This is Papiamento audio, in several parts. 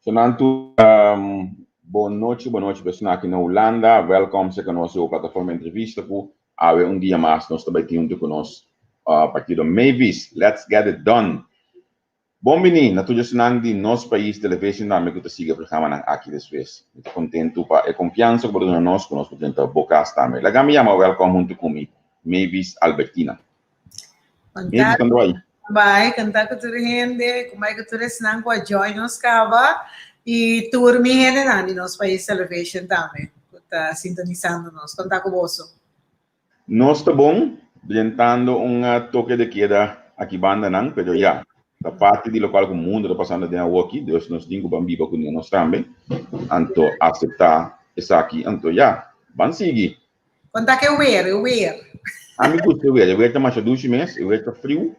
Sonan tur bon nochi, bon nochi personal aki na Hulanda. Welkom serka nos e plataforma entrevista ku awe un dia mas nos ta bai tin huntu ku nos partido Mavis. Let's get it done. Bon bini na tur esnan di Nos Pais Television tambe ku ta sigui e programanan aki despues. Mi ta kontentu pa e konfiansa ku bo ta duna nos ku nos por drenta bo kas tambe. Laga mi yama welkom huntu ku mi Mavis Albertina. Mavis, kon ta bai? Bai, kanta ku tur hende, ku bai ku tur esnan ku a join nos kaba i tur mi hendenan di Nos Pais Television tambe ku ta sintonisando nos. Konta ku boso. Nos ta bon, drentando un toke de keda aki bandanan, pero ya, ta parti di lokual ku mundu ta pasando den awoki, dus nos tin ku ban biba ku nos tambe, anto aseptá esaki, anto ya, ban sigui. Kon ta ku e weer, e weer? Ami gusta e weer, e weer ta masha dushi mes, e weer ta friu.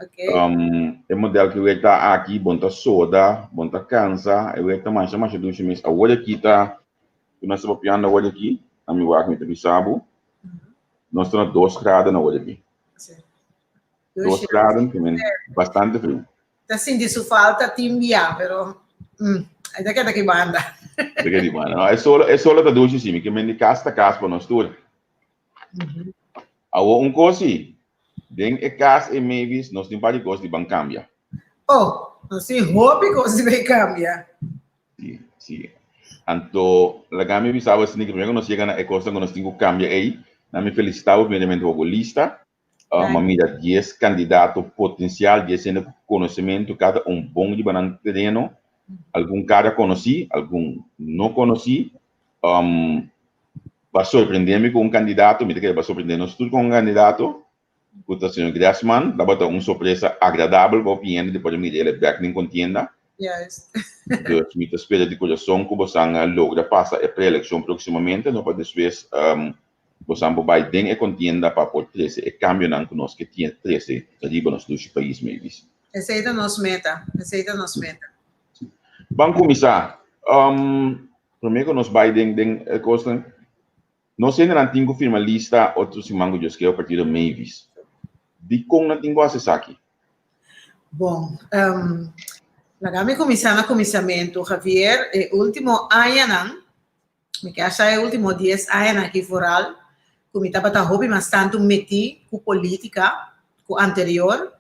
E model ku e weer ta aki, bon ta soda, bon ta kansa, e weer ta masha masha dushi mes. Awor aki ta Ku nos ta papiando awor aki, ami wak mi ta bisa bo, nos ta na dos graden awor aki. Dos graden, ke men bastante friu. Ta sinti su falta tin bia, pero mm, ta keda ki banda. Ta keda ki banda. No, e solo, e solo ta dushi si, mi ke men di kas ta kas pa nos tur. Awor un kos si, den e kas e Mavis nos tin par di kos di ban kambia. Oh, nos tin hopi kos di bay kambia. Si, si. Anto, laga mi bisa bo asina ke primero ku nos yega na e kosnan ku nos tin ku kambia ei, na mi felisitá bo primeramente pa bo lista. M'a mira dies kandidato potensial, dies hende ku konosementu, kada un bon riba nan tereno. Algun kara konosí, algun no konosí. Bo a sorprendé mi ku un kandidato, mi ta kere bo a sorprendé nos tur ku un kandidato. Ku ta señor Gressman, tabata un sorpresa agradabel pa hopi hende di por a mira el bek den kontienda. Dus mi ta spera di kurason ku bosan a logra pasa e preelekshon próksimamente, no pa despues bosan por bai den e kontienda pa por trese e kambionan ku nos ke trese riba nos dushi pais, Mavis. Esei ta nos meta, esei ta nos meta. Ban kuminsá. Promé ku nos bai den den e kosnan, Nos hendenan tin ku firma lista otro siman ku Dios ke pa partido Mavis. Dikon nan tin ku hasi esaki? Bon, laga mi kuminsá na kuminsamentu, Javier. E último añanan, mi ke asha e último dies añanan aki vooral, ku mi tabata hopi mas tantu metí ku polítika ku anterior,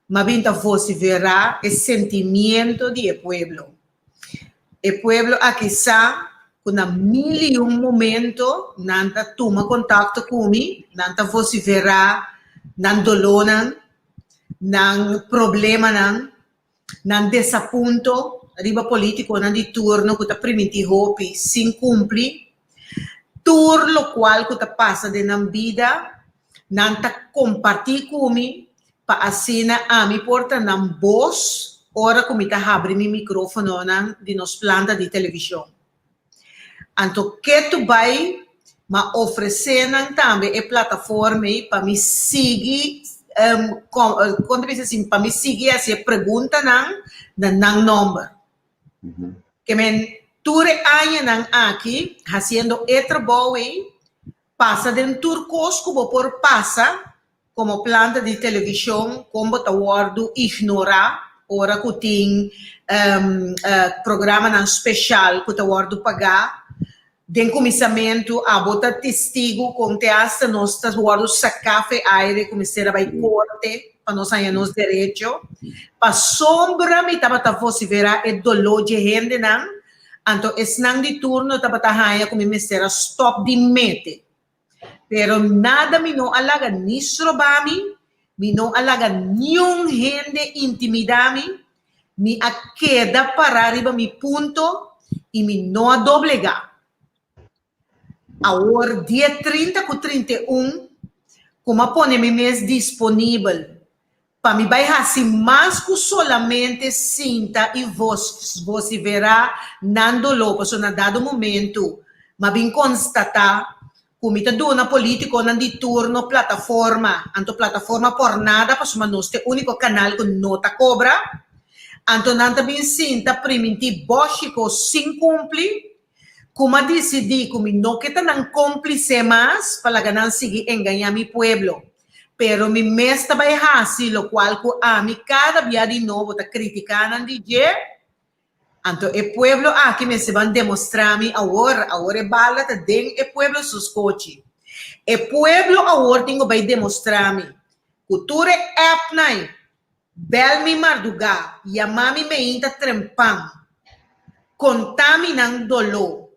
m'a bin ta vosiferá e sentimiento di e pueblo. E pueblo aki sa ku na mil i un momento nan ta tuma kontakto ku mi, nan ta vosiferá nan dolónan, nan problemanan, nan desapunto riba polítikonan di turno ku ta primintí hopi sin kumpli. Tur lokual ku ta pasa den nan bida Nan ta kompartí ku mi pa asina ami por ta nan bos ora ku mi ta habri mi mikrófononan di nos planta di televishon. Anto ketu bai m'a ofresé nan tambe e plataforma ei pa mi sigui kon ta bisa asin, pa mi sigui hasi e preguntanan na nan nòmber. Ke men tur e añanan aki hasiendo e trabou ei Pasa den tur kos ku bo por pasa komo planta di televishon kon bo ta wòrdu ignorá ora ku tin programanan speshal ku ta wòrdu pagá. Den kuminsamentu abo ta testigu kon te asta nos ta wòrdu saká fe aire ku mester a bai korte pa nos haña nos derecho. Pasobra mi tabata vosiferá e doló dje hendenan Anto esnan di turno tabata haña ku mi mester a stòp di mete. Pero nada mi no a laga ni stroba mi, mi no a laga niun hende intimidá mi, mi a keda pará riba mi punto i mi no a doblegá. Awor dia 30 ku 31 ku m'a pone mi mes disponibel pa mi bai hasi mas ku solamente sinta i vosiferá nan doló pasobra na dado momentu m'a bin konstatá ku mi ta duna polítikonan di turno plataforma, anto plataforma por nada pasobra nos ta e úniko kanal ku no ta kobra, anto nan ta bin sinta primintí bòshiko sin kumpli. Ku m'a disidí ku mi no ke ta nan kómplise mas pa laga nan sigui engañá mi pueblo. Pero mi mes ta bai hasi lokual ku ami kada bia di nobo ta kritiká nan di dje. Anto e pueblo aki mester ban demostrá mi awor, awor e bala ta den e pueblo su skochi. E pueblo awor tin ku bai demostrá mi ku tur e appnan bèl mi mardugá, yamá mi meinta trempan, kontá mi nan doló,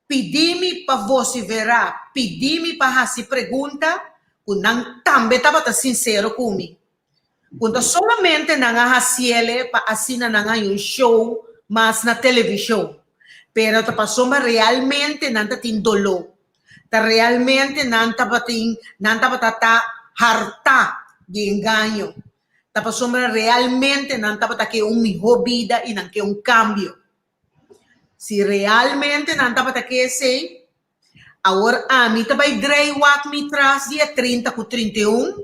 pidi mi pa vosiverá, pidi mi pa hasi pregunta, ku nan tambe tabata sinsero ku mi. Ku ta solamente nan a hasiele pa asina nan haña un show mas na televishon, pero ta pasobra realmente nan ta tin doló, ta realmente nan tabatin nan tabata ta hartá di engaño, ta pasobra realmente nan tabata ke un mihó bida i nan ke un kambio. Si realmente nan tabata ke esei, awor ami ta bai drei wak mi tras di e 30 ku 31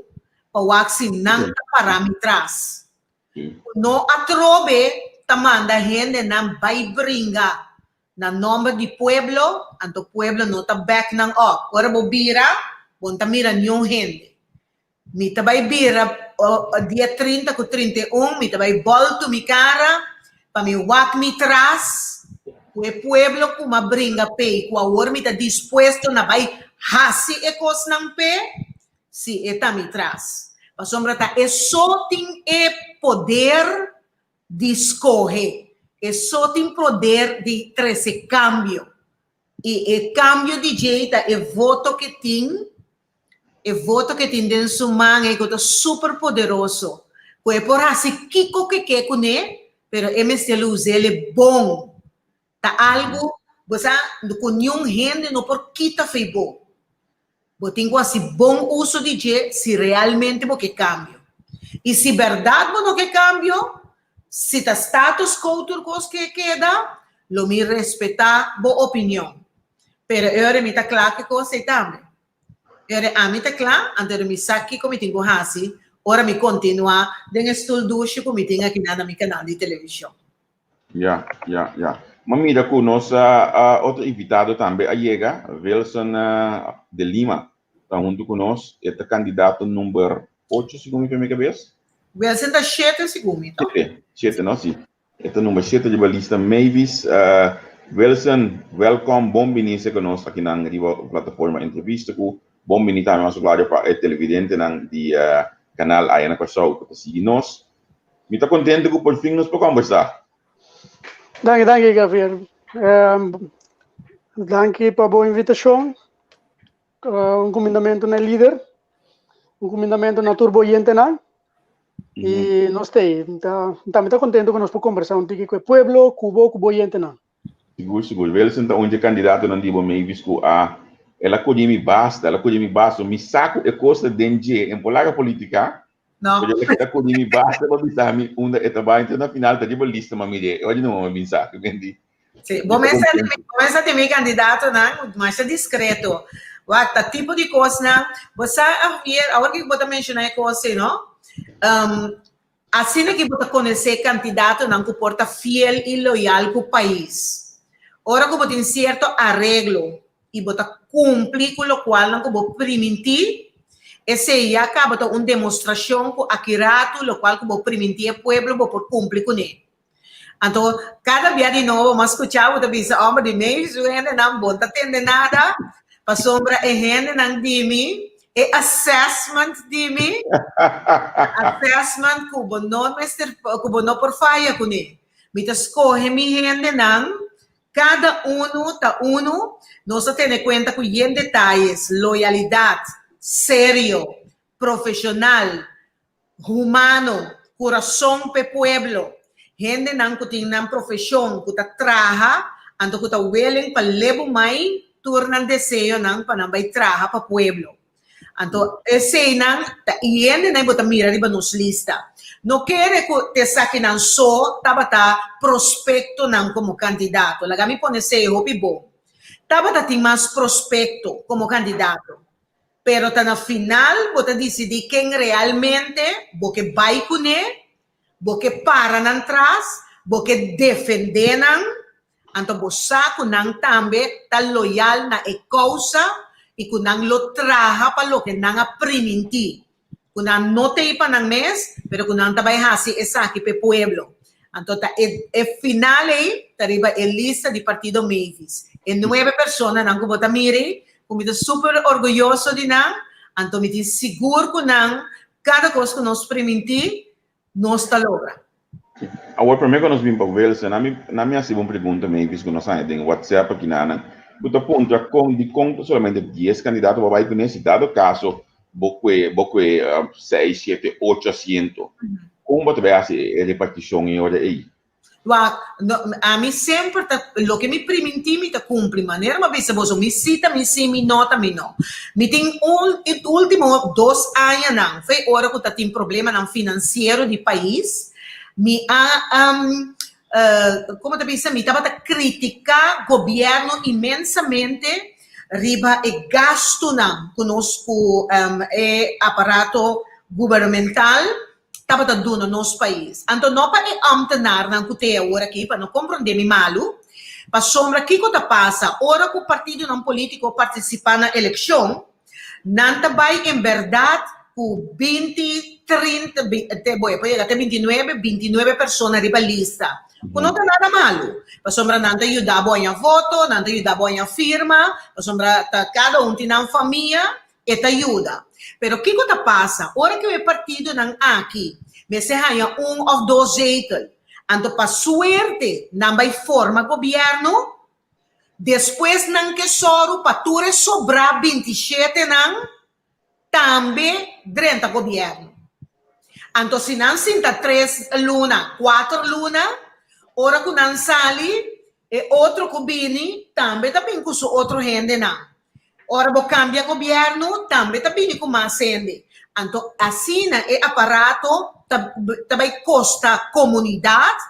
pa wak si nan ta para mi tras. Ku no atrobe ta manda hendenan bai bringa na nomber di pueblo, anto pueblo no ta back nan op. Ora bo bira, bo no ta mira niun hende. Mi ta bai bira dia 30 ku 31, mi ta bai bòltu mi kara pa mi wak mi tras ku e pueblo ku m'a bringa p'e i ku awor mi ta dispuesto na bai hasi e kosnan p'e, si e ta mi tras. Pasobra ta e so tin e poder di skohe, e so tin poder di trese kambio. I e kambio di dje ta e voto ke tin, e voto ke tin den su man ei ku ta super poderoso, ku e por hasi kiko ke ke kuné, pero e mester lo us'el bon. Ta algu, bo sa, ku niun hende no por kita fei bo. Bo tin ku hasi bon uso di dje si realmente bo ke kambio. I si bèrdat bo no ke kambio, si ta status quo tur kos ke keda, lo mi respetá bo opinion. Pero e ora mi ta kla ku e kos ei tambe. E ora ami ta kla, anto mi sa kiko mi tin ku hasi ora mi kontinuá den e stul dushi ku mi tin akinan na mi kanal di televishon. Ya, ya, ya. Ma mira ku nos otro invitado tambe a yega, Wilson de Lima ta huntu ku nos. E ta kandidato number ocho segun mi mi kabes. Wilson ta shete segun mi, to? Shete, shete no? Si. E ta number shete riba lista Mavis. Wilson, welkom, bon bini ku nos akinan riba plataforma Entrevista ku bon bini tambe mas claro pa e televidentenan di kanal Aya na Kòrsou ku ta sigui nos. Mi ta contento cu por fin nos por conversa. Danki, danki Gabriel. Um, danki pa bo invitacion. Uh, un cumindamento na lider, un cumindamento na tur bo oyentenan. Mm -hmm. Y nos te, ta, tambe ta contento cu nos por conversa un tiki cu e pueblo, cu bo, cu bo oyentenan. Sigur, sigur. Wilson ta un dje kandidatonan di bo Mavis ku a el a koñe mi basta, el a koñe mi basta. Mi sa ku e kos ta den dje, en por laga politika, No. pero el a keda koñe mi basta pa bisa mi unda e ta bai. Entonces na final ta riba lista ma mir'é. E ora no mi bin sa, kumendi. Sí, bo Mi ta mester di kontentu. bo mester di mi kandidatonan masha diskreto. Wak, ta tipo di kosnan, bo sa Javier, awor ku bo ta menshoná e kos ei, no? Um, Asina ki bo ta konosé kandidatonan ku por ta fiel i loyal ku pais. Ora ku bo tin sierto areglo i bo ta kumpli ku lokualnan ku bo primintí, esei ya kaba ta un demostrashon ku aki ratu lokual ku bo primintí e pueblo bo por kumpli kuné. Anto kada bia di nobo bo a skucha bo ta bisa homber di mei su hendenan bo no ta tende nada pasobra e hendenan di mi E assessment di mi, assessment ku bo no mester, ku bo no por faya kuné. Mi ta skohe mi hendenan, kada unu ta unu, nos ta tene kuenta ku yen detayes, loyalidat, serio, profeshonal, humano, kurason p'e pueblo, hendenan ku tin nan profeshon, ku ta traha, anto ku ta willing pa lebu mai tur nan deseonan pa nan bai traha pa pueblo. Anto eseinan ta e hendenan bo ta mira riba nos lista. No kere ku t'esakinan so tabata prospektonan komo kandidato. Laga mi pone esei hopi bon. Tabata tin mas prospekto komo kandidato. Pero ta na final bo ta disidí ken realmente bo ke bai kuné, bo ke para nan tras, bo ke defendé nan, anto bo sa ku nan tambe ta loyal na e kousa i ku nan lo traha pa loke nan a primintí, ku nan no ta ei pa nan mes, pero ku nan ta bai hasi esaki pa e pueblo. Anto ta e e final ei ta riba e lista di partido Mavis. E nuebe personanan ku bo ta mira ei, ku mi ta super orguyoso di nan, anto mi tin sigur ku nan kada kos ku nos primintí, nos ta logra. Awor promé ku nos bin pa Wilson, na mi na mi hasi bo un pregunta Mavis ku nos haña den WhatsApp aki nanan, ku ta puntra kon dikon ta solamente dies kandidato bo bai kuné si dado kaso bo kue bo kue seis, shete, ocho asiento. Kon bo ta bai hasi e repartishon e ora ei? Wak, no, ami semper ta, loke mi primintí mi ta kumpli. Manera mi a bisa boso, mi sí ta mi sí, mi no ta mi no. Mi tin un, e último dos añanan, fe ora ku ta tin problemanan finansiero di pais, mi a, komo ta bisa, mi tabata kritiká gobièrnu inmensamente riba e gastunan ku nos ku e aparato gubernamental tabata duna nos pais. Anto no pa e ambtenarnan ku te awor aki, pa no komprondé mi malu, pasobra kiko ta pasa ora ku partidonan polítiko partisipá na elekshon, nan ta bai en bèrdat ku binti, trinta, te bo e por yega te bintinuebe, bintinuebe persona riba lista, ku no ta nada malu, pasobra nan ta yuda bo haña voto, nan ta yuda bo haña firma, pasobra ta kada un tin nan famia, E ta yuda. Pero kiko ta pasa ora ku e partidonan aki mester haña un òf dos zetel, anto pa suerte nan bai forma gobièrnu, despues nan ke sòru pa tur e sobrá bintishetenan tambe drenta gobièrnu. Anto si nan sinta tres luna, kuater luna, ora ku nan sali, e otro ku bini tambe ta bin ku su otro hendenan. Ora bo kambia gobièrnu tambe ta bini ku mas hende. Anto asina e aparato ta ta bai kosta komunidat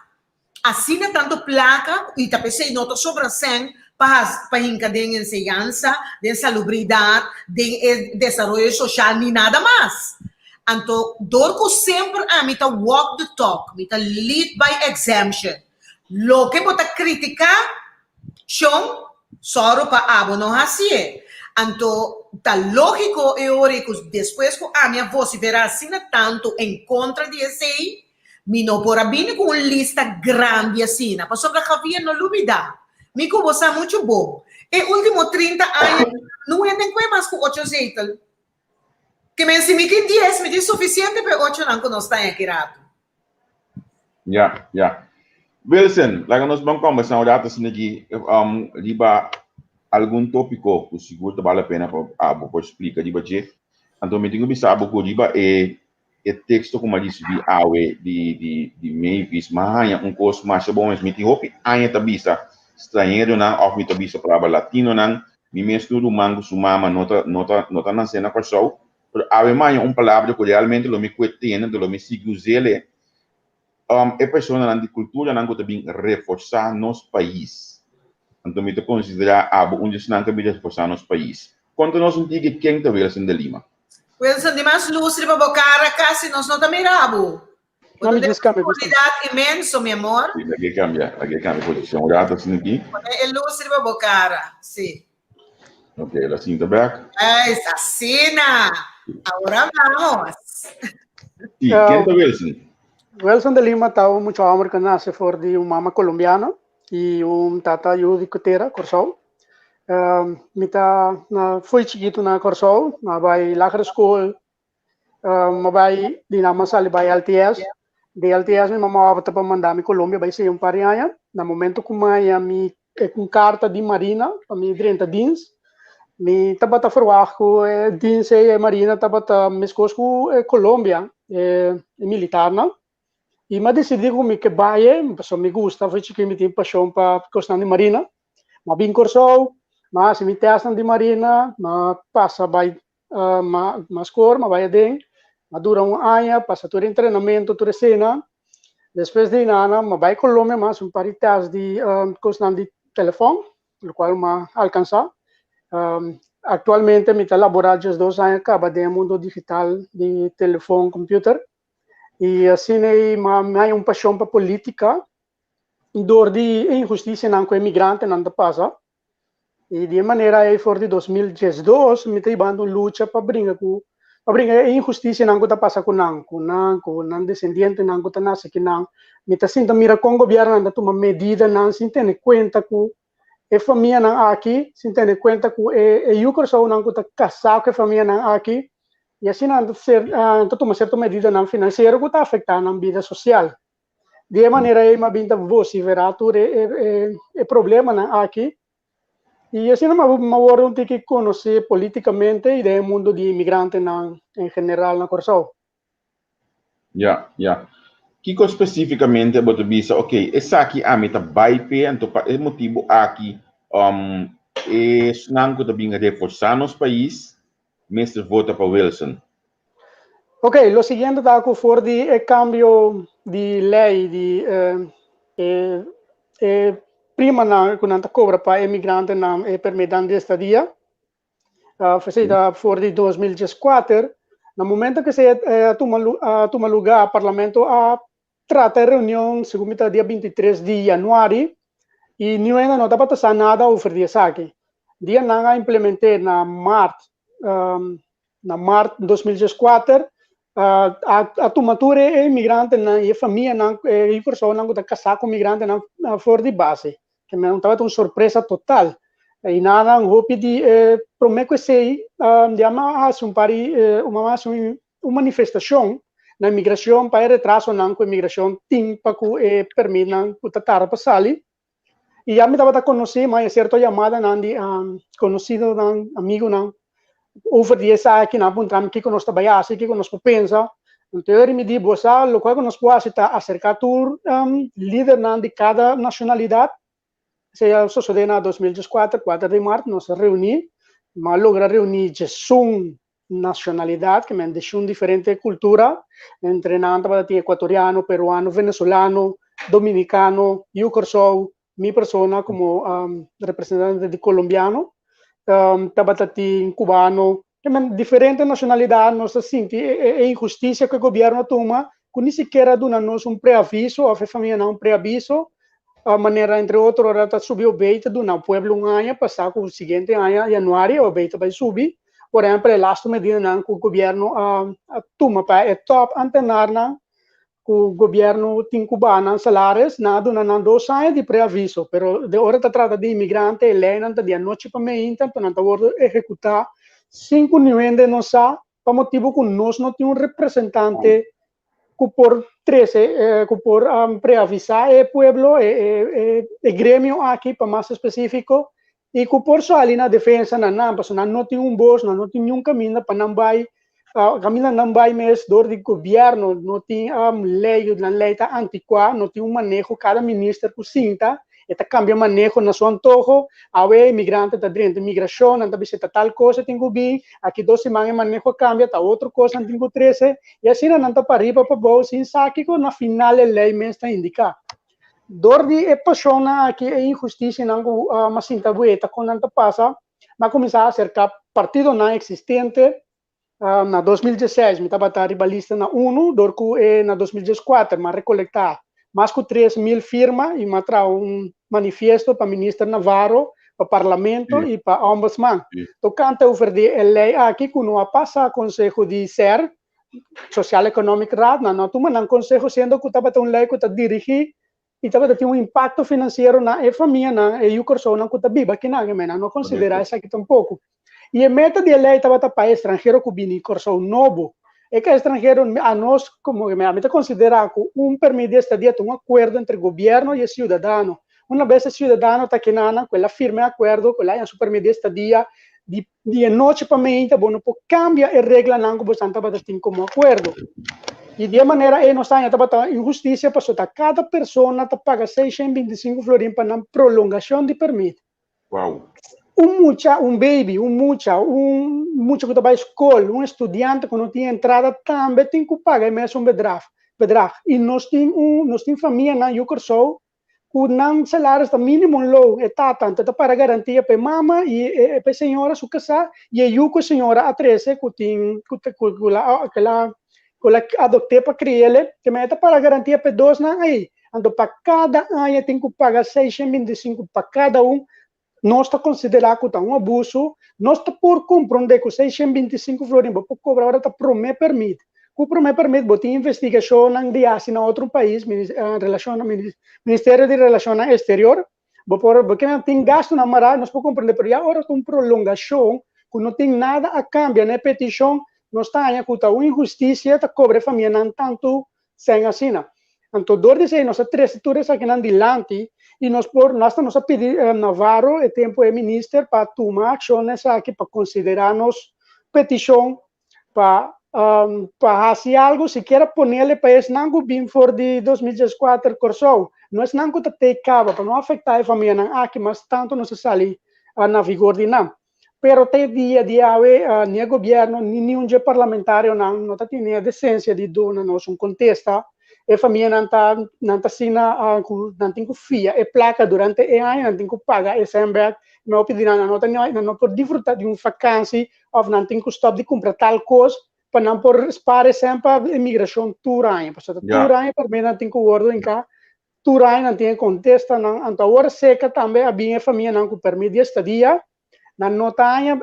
asina tantu plaka i ta p'esei no ta sobra sèn pa hasi pa hinka den enseñansa, den salubridat, den e desaroyo soshal ni nada mas. Anto dor ku semper ami ta walk the talk, mi ta lead by exemption, loke bo ta kritiká Shon, sòru pa abo no hasié. Anto ta lógiko e ora ei ku despues ku ami a vosiferá asina tantu en kontra di esei, mi no por a bini ku un lista grandi asina. Pasobra Javier, no lubidá, mi ku bo sa muchu bon, e último trinta aña no hende kue mas ku ocho zetel. Ke men si mi tin dies, mi tin sufisiente pa e ochonan ku nos ta aki ratu. Ya, ya. Wilson, laga nos ban kombersá un rato asina aki um, riba algun tópiko ku sigur ta bale la pena pa abo por splika riba dje. Anto mi tin ku bisa abo ku riba e e teksto ku mi a risibí awe di di di Mavis, mi a haña un kos masha bon mes. Mi tin hopi aña ta bisa strañeronan òf mi ta bisa palabra latinonan. Mi mes tur ruman ku su mama no ta no ta no ta nasé na Kòrsou. Pero awe maña un palabra ku realmente lo mi kue tene, anto lo mi sigui us'el e e personanan di kulturanan ku ta bin reforsá nos pais. Anto mi ta konsiderá abo un di esnan ku a bin reforsá nos pais. Konta nos un tiki ken ta Wilson de Lima. Wilson, di mas lus riba bo kara kasi nos no ta mira bo. Bo ta den oscuridat inmenso, mi amor. Sí, lag'é cambia, lag'é cambia posicion un rato asina aki. Pone e lus riba bo cara, sí. Ok, la sinta bek. Es asina. Ahora vamos. Sí, ken ta Wilson? Wilson de Lima ta un mucha homber ku nase for di un mama colombiano i un tata yu di Kutera, Kòrsou. Mi ta na foi chikitu na Kòrsou, mi a bai lagere skol, Mi bai di nan mi a sali bai LTS. Di LTS mi mama opta pa manda mi Colombia bai siña un par di aña. Na momento ku mi haña mi un karta di marina pa mi drenta dins, mi tabata ferwagt ku e dins ei, e marina tabata meskos ku e Colombia, e militarnan. I mi a disidí ku mi ke bai ei, pasobra mi gusta, for chikí mi tin pashon pa kosnan di marina. Mi a bin Kòrsou, mi a hasi mi tèstnan di marina, mi a pasa bai Ma score, ma bai aden, ma dura un aña, pasa tur entrenamento, tur esena. Despues di nana, ma bai Colombia, ma hasi un par di test di cosnan di telefon, locual ma alcansa. Actualmente mi ta labora diesdos aña caba den e mundo digital di telefon, computer. Y asina ei ma mi haña un pasion pa politica dor di e inhusticianan cu e migrantenan ta pasa. I di e manera ei for di 2012 mi ta hibando un lucha pa bringa ku Pa bringa e inhustisianan ku ta pasa ku nan, ku nan, ku nan desendientenan ku ta nase ki nan. Mi ta sinta mira kon gobièrnunan ta tuma medidanan sin tene kuenta ku e famianan aki, sin tene kuenta ku e yu Kòrsounan ku ta kasá ku e famianan aki, i asina nan ta ser ta tuma sierto medidanan finansiero ku ta afektá nan bida sosial. Di e manera ei mi a bin ta vosiferá tur e problemanan aki i asina mi a wòrdu un tiki konosí polítikamente i den e mundu di imigrantenan en general na Kòrsou. Ya, ya. Kiko spesífikamente bo ta bisa, ok, esaki ami ta bai p'e, anto pa e motibu aki esnan ku ta bin reforsá nos pais mester vota pa Wilson? Ok, lo siguiente ta ku for di e kambio di lei di e e primanan ku nan ta kobra pa e migrantenan e permitnan di estadia, esei ta for di 2014, na momento ku esei a tuma a tuma lugá parlamento a trata e reunion segun mi ta dia 23 di januari y niun hende no tabata sa nada over di esaki. Dia nan a implemente na maart na maart 2014 a a tuma tur e inmigrantenan y e famianan e personanan cu ta casa cu migrantenan for di base. Ke men tabata un sorpresa total. Y nan hopi di prome cu esey ya mi a haci un par di mi a haci un manifestacion na inmigracion pa e retrasonan cu inmigracion tin pa cu e permitnan cu ta tarda pa sali. Y ya mi tabata conoci, mi a cierto yamadanan di conocidonan, amigonan over di esaki, nan a puntra mi kico nos ta bay haci, kico nos por pensa. Anto eri mi di, bo sa locual cu nos por haci ta acerca tur lidernan di cada nacionalidad. Esei a sosode na 2014, 4 di maart, nos a reuni, mi a logra reuni 11 nacionalidad, ke men 11 diferente cultura, entre nan tabata tin ecuatoriano, peruano, venezolano, dominicano, yu Kòrsou, mi persona como representante di colombiano, tabata tin cubano, ke men diferente nacionalidad. Nos ta sinti e injusticia ku e gobierno a tuma, ku ni sikiera a duna nos un preaviso of e famianan un preaviso, manera entre otro ora ta subi OB ta duna pueblo un aña pa sa ku siguiente aña januari OB ta bai subi. Por ehempel, e lastu medidanan ku gobierno a tuma pa e top ambtenarnan ku gobierno tin ku baha nan salaris, nan a duna nan 2 aña di preaviso, pero de ora ta trata di inmigrante, e leynan ta di anochi pa meinta, anto nan ta wordo ehecuta sin ku niun hende no sa, pa motibo ku nos no tin un representante ku por trese, ku por preavisa e pueblo, e gremio aki pa mas específico, i ku por sali na defensa na nan, pasobra nan no tin un bos, nan no tin niun kaminda pa nan bai, kaminda nan bai mes dor di gobierno, no tin ley, nan ley ta anticuá, no tin un maneho, kada minister ku sinta, e ta kambia maneho na su antoho. Awe inmigrante ta drenta migrashon, nan ta bisa ta tal kos e tin ku bin, aki 2 siman e maneho a kambia, ta otro kos nan tin ku trese, i asina nan ta pariba pa bou sin sa kiko na final e ley mes ta indiká. Dor di e pashonnan aki, e inhustisianan ku m'a sinta weta kon nan ta pasa, m'a kuminsá aserká partidonan eksistente. Na 2016 mi tabata riba lista na unu, dor ku e na 2014 m'a rekolektá mas ku 3000 firma i m'a traha un manifiesto pa minister Navarro, pa parlamento i pa ombudsman tokante over di e lei aki ku no a pasa konseho di SER, Sociaal Economic Raad. Nan no a tuma nan konseho, siendo ku tabata un lei ku ta dirigí i tabata tin un impakto finansiero na e famianan, e yu Kòrsounan ku ta biba akinan, e nan no a konsiderá esaki tampoko. I e meta di e lei tabata pa e estranhero ku bini Kòrsou nobo. E ka estranhero, anos komo ami ta konsiderá ku un permit di estadia ta un akuerdo entre gobièrnu i e siudadano. Una bes e siudadano ta kinanan ku el a firma e akuerdo, ku el a haña su permit di estadia, di e nochi pa meinta bo no por kambia e reglanan ku bosan tabata tin komo akuerdo. I di e manera ei nos haña tabata inhustisia, pasobra ta kada persona ta paga 625 florin pa nan prolongashon di permit. Un mucha, un baby, un mucha ku ta bai skol, un estudiante ku no tin entrada tambe tin ku paga e mesun bedrag. I nos tin famianan yu Kòrsou ku nan salaris ta minimumloon, e tata anto ta para garantia pa e mama i e pa e señora su kasá i e yu ku e señora a trese ku tin ku la adopt'é pa kri'é, ke men e ta para garantia pa e dosnan ei. Anto pa kada aña tin ku paga 625 pa kada un. Nos ta konsiderá ku ta un abuso. Nos ta por komprondé ku 625 florin bo por kobra ora ta promé pèrmit. Ku promé pèrmit bo tin investigashonnan di hasi na otro pais, relashon Ministerio di Relashonnan Eksterior. Bo por bo kende tin gastunan mará, nos por komprondé, pero ya ora ta un prolongashon ku no tin nada a kambia na e petishon, nos ta haña ku ta un inhustisia ta kobra e famianan tantu sèn asina. Anto dor di esei nos a trese tur esakinan dilanti i nos por hasta nos a pidi Navarro e tempu e minister pa tuma akshon na esaki pa konsiderá nos petishon pa pa hasi algu sikiera ponele pa esnan ku bin for di 2014 Kòrsou no esnan ku ta tei kaba pa no afektá e famianan aki mas tantu nos a sali na vigor di nan. Pero te dia di awe ni e gobierno ni niun dje parlamentarionan no ta tene e decencia di duna nos un contesta. E famianan ta nan ta asina cu nan tin cu fia e placa durante e aña, nan tin cu paga e cen bek. Mi hopi di nan, nan no ta nan no por disfruta di un vakantie of nan tin cu stop di cumpra tal cos pa nan por spaar e cen pa e migracion tur aña. Pasobra tur aña por mes nan tin cu wordo hinca. Tur aña nan tin e kontestanan. Anto awor seka tambe a bin e famianan ku pèrmit di estadia. Nan no ta haña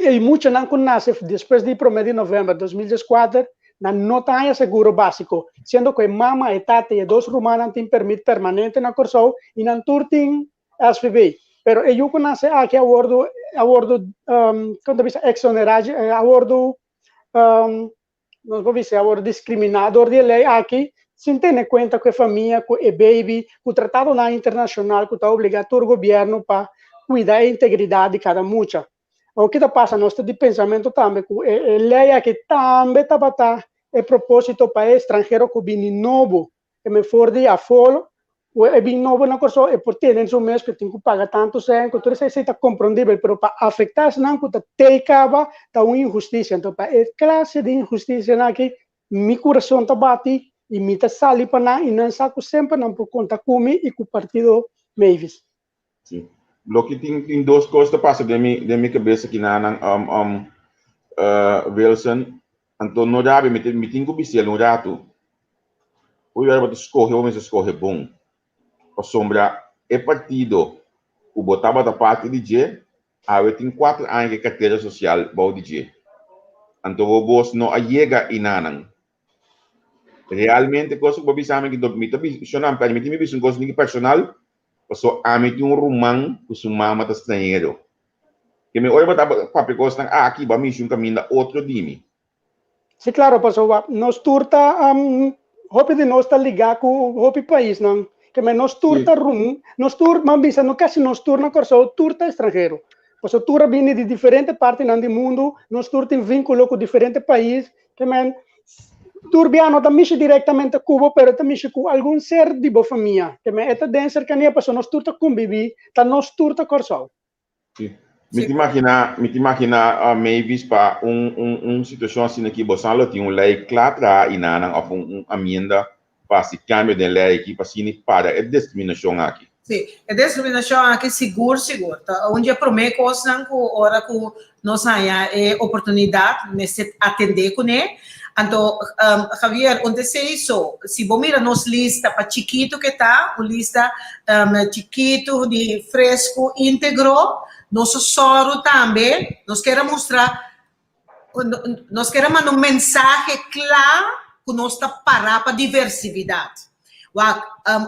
e muchanan ku nase despues di promé di novèmber 2014, nan no ta haña seguro básiko, siendo ku e mama, e tata i e dos rumannan tin pèrmit permanente na Kòrsou i nan tur tin SVB. Pero e yu ku nase aki a wòrdu a wòrdu kon ta bisa eksonerá a wòrdu Nos por bisa awor diskriminá dor di e lei aki sin tene kuenta ku e famia, ku e baby, ku tratadonan internashonal ku ta obligá tur gobièrnu pa kuida e integridat di kada mucha. Awor ki ta pasa? Nos ta di pensamentu tambe ku e lei aki tambe tabata e propósito pa e estranhero ku bini nobo E men for di afó, ku e bin nobo na Kòrsou, e por tene su mes ku e tin ku paga tantu sèn, ku tur esei ta komprondibel, pero pa afektá esnan ku ta tei kaba ta un inhustisia. Anto pa e klase di inhustisianan aki mi kurason ta bati i mi ta sali pa nan i nan sa ku semper nan por konta ku mi i ku partido Mavis. Sí. Loke tin tin dos kos ta pasa den mi den mi kabesa kinanan um um uh Wilson anto no rabia mi mi tin ku bisel un ratu. Hopi ora bo ta skohe bo mester skohe bon. Pasobra e partido ku bo tabata parti di dje awe tin kuater aña ku e kartera sosial bou di dje. Anto bo bos no a yega inanan. Realmente kos ku bo bisa mi mi ta bisa shonam permiti mi bisa un kos niki personal Paso ami tin un ruman ku su mama ta strañero. Ke mi ora bo ta papia kosnan aki, bo a mishi un kaminda otro di mi. Sí, klaro, pasobra nos tur ta, hopi di nos ta ligá ku hopi paisnan. Ke men nos tur ta rum, nos tur, man bisa no kasi nos tur na Kòrsou, tur ta estranhero. Pasobra tur a bini di diferente partinan di mundu, nos tur tin vínkulo ku diferente pais. Ke men, tur bia no ta mishi direktamente ku bo, pero e ta mishi ku algun ser di bo famia. Ke men, e ta den serkania pasobra nos tur ta kumbibí, ta nos tur ta Kòrsou. Sí. Mi ta imaginá, mi ta imaginá, Mavis, pa un, un, un situashon asina aki, bosan lo tin un lei kla traha i nanan òf un, un amienda pa hasi kambio den lei aki pa asina para e diskriminashon aki. Sí, e diskriminashon aki sigur sigur ta un di e promé kosnan ku ora ku nos haña e oportunidat mester atendé kuné. Anto, Javier, un ta esei so, si bo mira nos lista pa chikitu ke ta, un lista chikitu di fresku íntegro, nos a sòru tambe, nos kier a mustra Nos kier a manda un mensahe kla ku nos ta pará pa diversividat. Wak,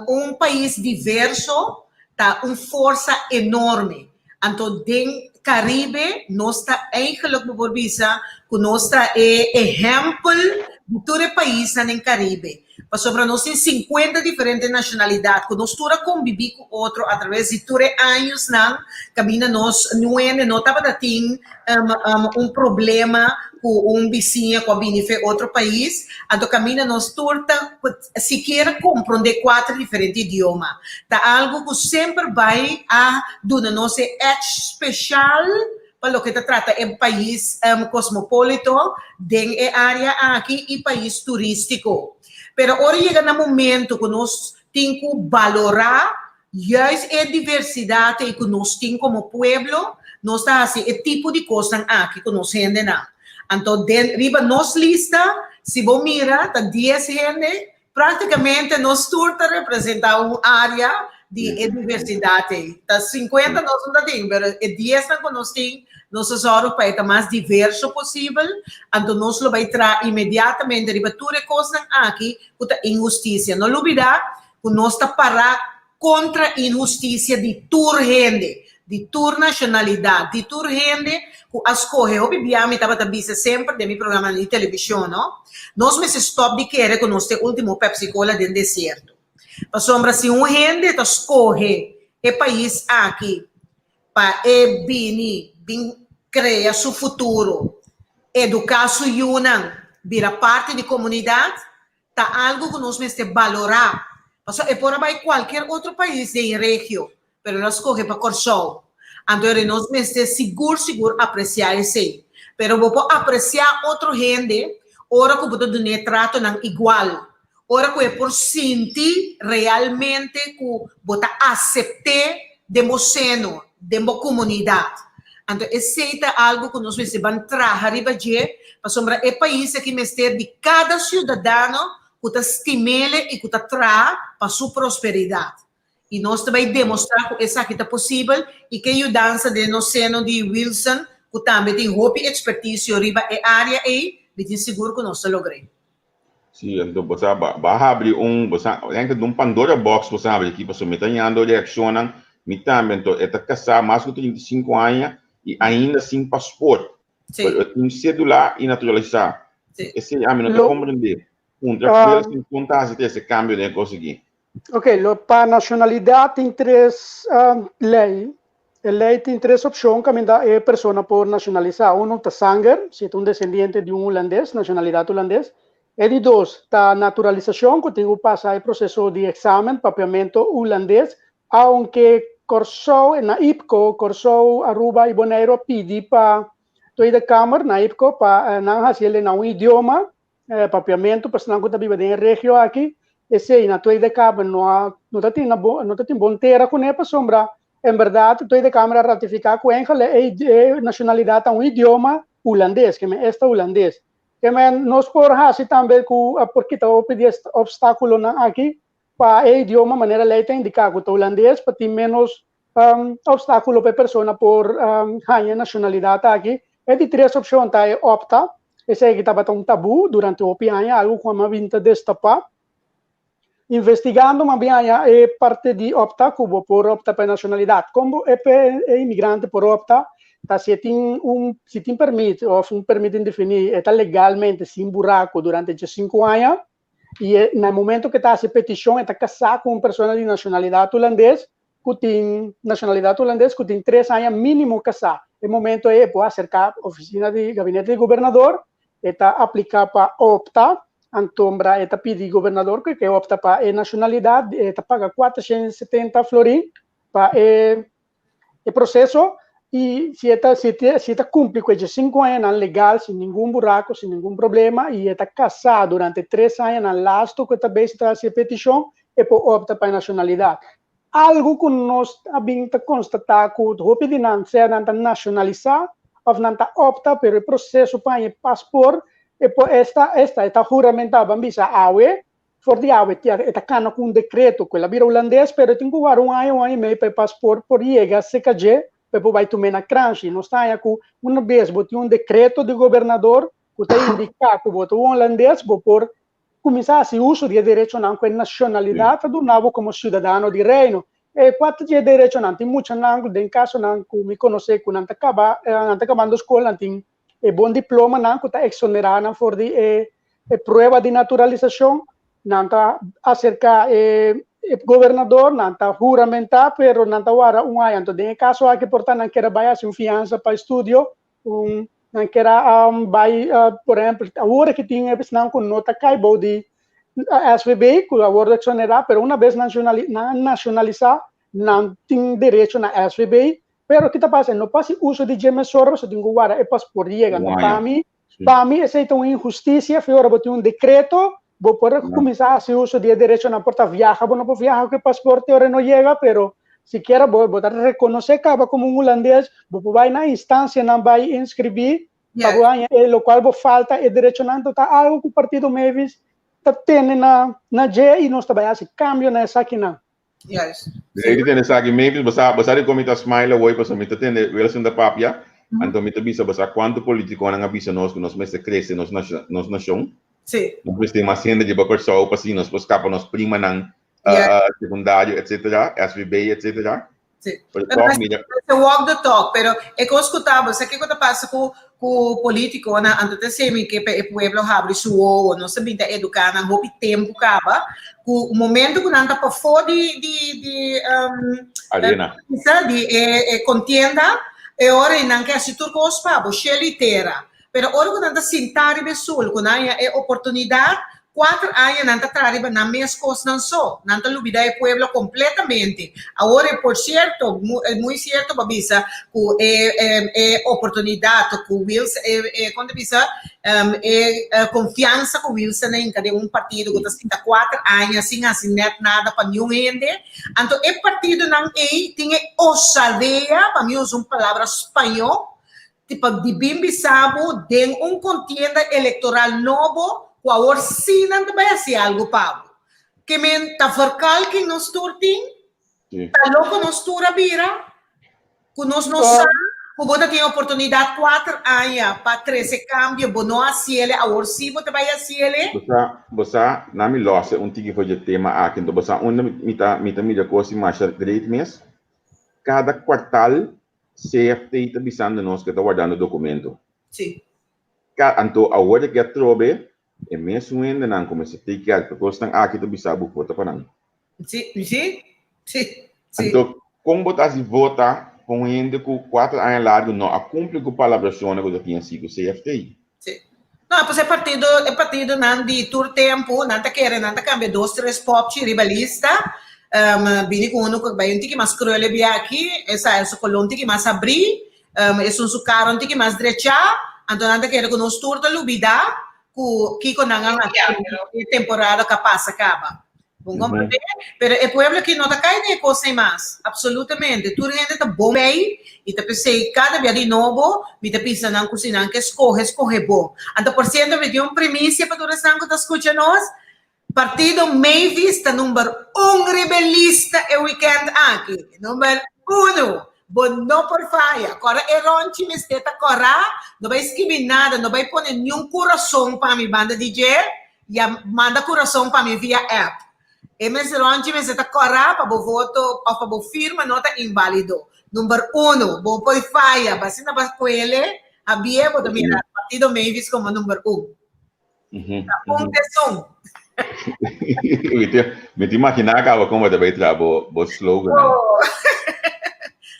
un pais diverso ta un forsa enorme. Anto den Karibe nos ta eigenlijk bo por bisa ku nos ta e ehèmpel di tur e paisnan den Karibe. Pasobra nos tin 50 diferente nashonalidat ku nos tur a kombibí ku otro atraves di tur e añosnan kaminda nos nuende no tabata tin un problema ku un bisiña ku a bini fe otro pais, anto kaminda nos tur ta sikiera komprondé kuater diferente idioma. Ta algu ku semper bai a duna nos e edge speshal pa loke ta trata e pais cosmopolito den e area aki y pais turistico. Pero ora yega na momento cu nos tin cu balora juist e diversidad ey cu nos tin como pueblo, nos ta haci e tipo di cosnan aki cu nos hendenan. Anto den riba nos lista, si bo mira, ta dies hende. Práktikamente nos tur ta representá un área. di e diversidat ei. Ta 50 nos no ta tin, pero e diesnan ku nos tin, nos a sòru pa e ta mas diverso posibel, anto nos lo bai traha inmediatamente riba tur e kosnan aki ku ta inhustisia. No lubidá ku nos ta pará kontra inhustisia di tur hende, di tur nashonalidat, di tur hende ku a skohe. Hopi bia mi tabata bisa semper den mi programanan di televishon, no, nos mester stòp di kere ku nos ta e último Pepsi Cola den desierto. Pasobra si un hende ta skohe e pais aki pa e bini bin krea su futuro, eduká su yunan, bira parti di komunidat, ta algu ku nos mester balorá. Pasobra e por a bai kualkier otro pais den e regio, pero el a skohe pa Kòrsou. Anto eri nos mester sigur sigur apresiá esei. Pero bo por apresiá otro hende ora ku bo ta dun'é tratonan igual, ora ku e por sinti realmente ku bo ta asept'é den bo seno, den bo komunidat. Anto esei ta algu ku nos mester ban traha riba dje, pasobra e pais aki mester di kada siudadano ku ta stim'ele i ku ta traha pa su prosperidat. I nos ta bai demostrá ku esaki ta posibel i ke yudansa den nos seno di Wilson, ku tambe tin hopi ekspertisio riba e área ei, mi tin sigur ku nos ta logr'é. Sí, anto bo sa, bo a habri un, bo sa, enkel un Pandora box bo sa habri aki, pasobra mi ta hañando reakshonnan, mi tambe, anto e ta kasá mas ku 35 aña i ainda sin pasport, pero e tin sedula i naturalisá. Esei ami no ta komprendé. Puntra Wilson kon ta hasi ta ese kambio den e kos aki. Ok, lo pa nacionalidad tin tres ley. E ley tin tres opcion caminda e persona por nacionalisa. Uno ta sanger, si ta un descendiente di un hulandes, nacionalidad hulandes. E di dos ta naturalisacion, cu tin cu pasa e proceso di examen papiamento hulandes, aunke Corsou, na IPCO, Corsou, Aruba y Boneiru a pidi pa Tweede Kamer na IPCO pa nan haci el na un idioma Papiamentu, personan ku ta biba den e regio aki, esei na Tweede Kamer no a no ta tin na bo no ta tin bon tera kuné pasobra en bèrdat Tweede Kamer a ratifiká ku èngel e e nashonalidat ta un idioma hulandes, ke men esta hulandes. Ke men nos por hasi tambe ku por kita hopi di e opstákulonan aki pa e idioma manera lei ta indiká ku ta hulandes pa tin ménos Obstákulo pa e persona por haña e nashonalidat aki. E di tres opshon ta e opta. Esei tabata un tabú durante hopi aña, algu ku a bin ta destapá. Investigando m'a bin haña e parti di opta ku bo por opta pa e nashonalidat. Kon bo e e imigrante por opta ta si e tin un si tin permit òf un permit indefiní, e ta legalmente sin buraku durante djesinku aña i e na e momento ku e ta hasi e petishon e ta kasá ku un persona di nashonalidat hulandes ku tin nashonalidat hulandes ku tin tres aña mínimo kasá. E momento ei e por aserká ofisina di gabinete di gobernador, e ta apliká pa opta, antombra e ta pidi gobernador ku e ke opta pa e nashonalidat, e ta paga 470 florin pa e e proseso i si e ta si e ta kumpli ku e diesinku añanan legal sin ningun buraku, sin ningun problema i e ta kasá durante tres añanan lastu ku e ta bes ta hasi e petishon, e por opta pa e nashonalidat. Algu ku nos a bin ta konstatá ku hopi di nan sea nan ta nashonalisá òf nan ta opta pero e proseso pa haña e paspor e por esta esta e ta huramentá ban bisa awe for di awe e ta kana ku un dekreto ku el a bira hulandes pero e tin ku wara un aña un aña i mei pa e paspor por yega serka dje pa e por bai tum'é na kranshi. Nos ta haña ku una bes bo tin un dekreto di gobernador ku ta indiká ku bo ta un hulandes bo por kuminsá hasi uso di e derechonan ku e nashonalidat ta duna bo komo siudadano di Reino. E kua ta dje derechonan? Tin muchanan ku den kasonan ku mi konosé ku nan ta kaba nan ta kabando skol nan tin e bon diplomanan ku ta eksonerá nan for di e e prueba di naturalisashon, nan ta aserká e e gobernador, nan ta huramentá pero nan ta wara un aña. Anto den e kaso aki por ta nan kere bai hasi un fiansa pa estudio Un nan kier a bai por ehempel awor aki tin esnan ku no ta kai bou di SVB ku a wordo exonerá pero una bes nan nan a nashonalisá nan tin derecho na SVB pero ki ta pasa no por hasi uso di dje mesora pasobra tin ku warda e pasport yega anto pa mi pa mi esei ta un inhustisia fi ora bo tin un dekreto bo por kuminsá hasi uso di e derechonan por ta viaha bo no por viaha ku e pasport te ora e no yega pero sikiera bo bo ta rekonosé kaba komo un hulandes bo por bai na instansianan bai inskribí pa bo haña e lokual bo falta e derechonan ta algu ku partido Mavis ta tene na na dje i nos ta bai hasi kambio na esakinan. Juist. Dei di tende esaki Mavis, bo sa, bo sa di kon mi ta smile awor pasobra mi ta tende Wilson ta papia, anto mi ta bisa bo sa kuantu politikonan a bisa nos ku nos mester krese nos nos nashon. Sí. Nos mester mas hende riba Kòrsou pa asina nos por skapa nos primanan sekundario etcetera, SVB etcetera. Sí. Pero toch mira. Se walk the talk, pero e kos ku ta, bo sa kiko ta pasa ku ku politikonan, anto ta semi ke pa e pueblo habri su wowo, nos ta bin ta eduká nan hopi tempu kaba, ku momento ku nan ta pafó di di di Arena. Di e e kontienda, e ora ei nan ke hasi tur kos pa bo, shelu i tera. Pero ora ku nan ta sintá riba e sul, ku nan haña e oportunidat, Kuater aña nan ta traha riba nan mes kosnan so. Nan ta lubidá e pueblo kompletamente. Awor e por sierto, muy sierto bo a bisa ku e e oportunidat ku Wilson, e kon ta bisa, e konfiansa ku Wilson a hinka den un partido ku ta sinta kuater aña sin hasi nèt nada pa niun hende. Anto e partidonan ei tin e osadea, pa mi usa un palabra spañó, Tipo di bin bisa bo den un kontienda elektoral nobo ku awor sí nan ta bai hasi algu pa bo. Ke men ta verkalking nos tur tin? Ta loko nos tur a bira? Ku nos no sa ku bo ta tin oportunidat kuater aña pa trese kambio, bo no hasiele, awor sí bo ta bai hasiele? Bo sa, bo sa, na mi lòs un tiki for dje tema aki, enton bo sa unda mi ta, mi ta mira kos di masha great mes? Kada kuartal CFT ta bisando nos ku e ta wardando dokumento. Sí. Ka, anto awor di ke atrobe e mesun hendenan ku mester take care pa kosnan aki ta bisa bo vota pa nan. Sí, sí, sí, sí. Anto kon bo ta hasi vota pa un hende ku kuater aña largu no a kumpli ku palabrashonnan ku ta tin asi ku CFT? Sí. No, pues e partido, e partidonan di tur tempu, nan ta kere, nan ta kambia dos, tres popchi riba lista. Bini ku unu ku bai un tiki mas krule bia aki, esa su koló un tiki mas abrí, esun su kara un tiki mas drechá, anto nan ta kere ku nos tur ta lubidá ku kiko nan a hasi e temporada ku a pasa kaba. Bon comprende? Pero e pueblo aki no ta kai den e kos ei mas. Absolutamente. Tur hende ta bon bei i ta p'esei kada bia di nobo mi ta bisa nan ku si nan ke skohe, skohe bon. Anto por siento mi tin un primisia pa tur esnan ku ta skucha nos, Partido Mavis ta number un riba e lista e weekend aki. Number uno. Bo no por faya. Kòrda e rònchi mester ta kòrá, no bai skibi nada, no bai pone niun kurason pa mi banda di dje. Ya manda kurason pa mi via app. E mes ronchi mester ta kòrá pa bo voto òf pa bo firma no ta inválido. Number uno, bo por faya, bo asina bo kuele habié bo ta mira partido Mavis komo number un. Ta un tesun. Mi ta imaginá kaba kon bo ta bai traha bo slogan. Oh.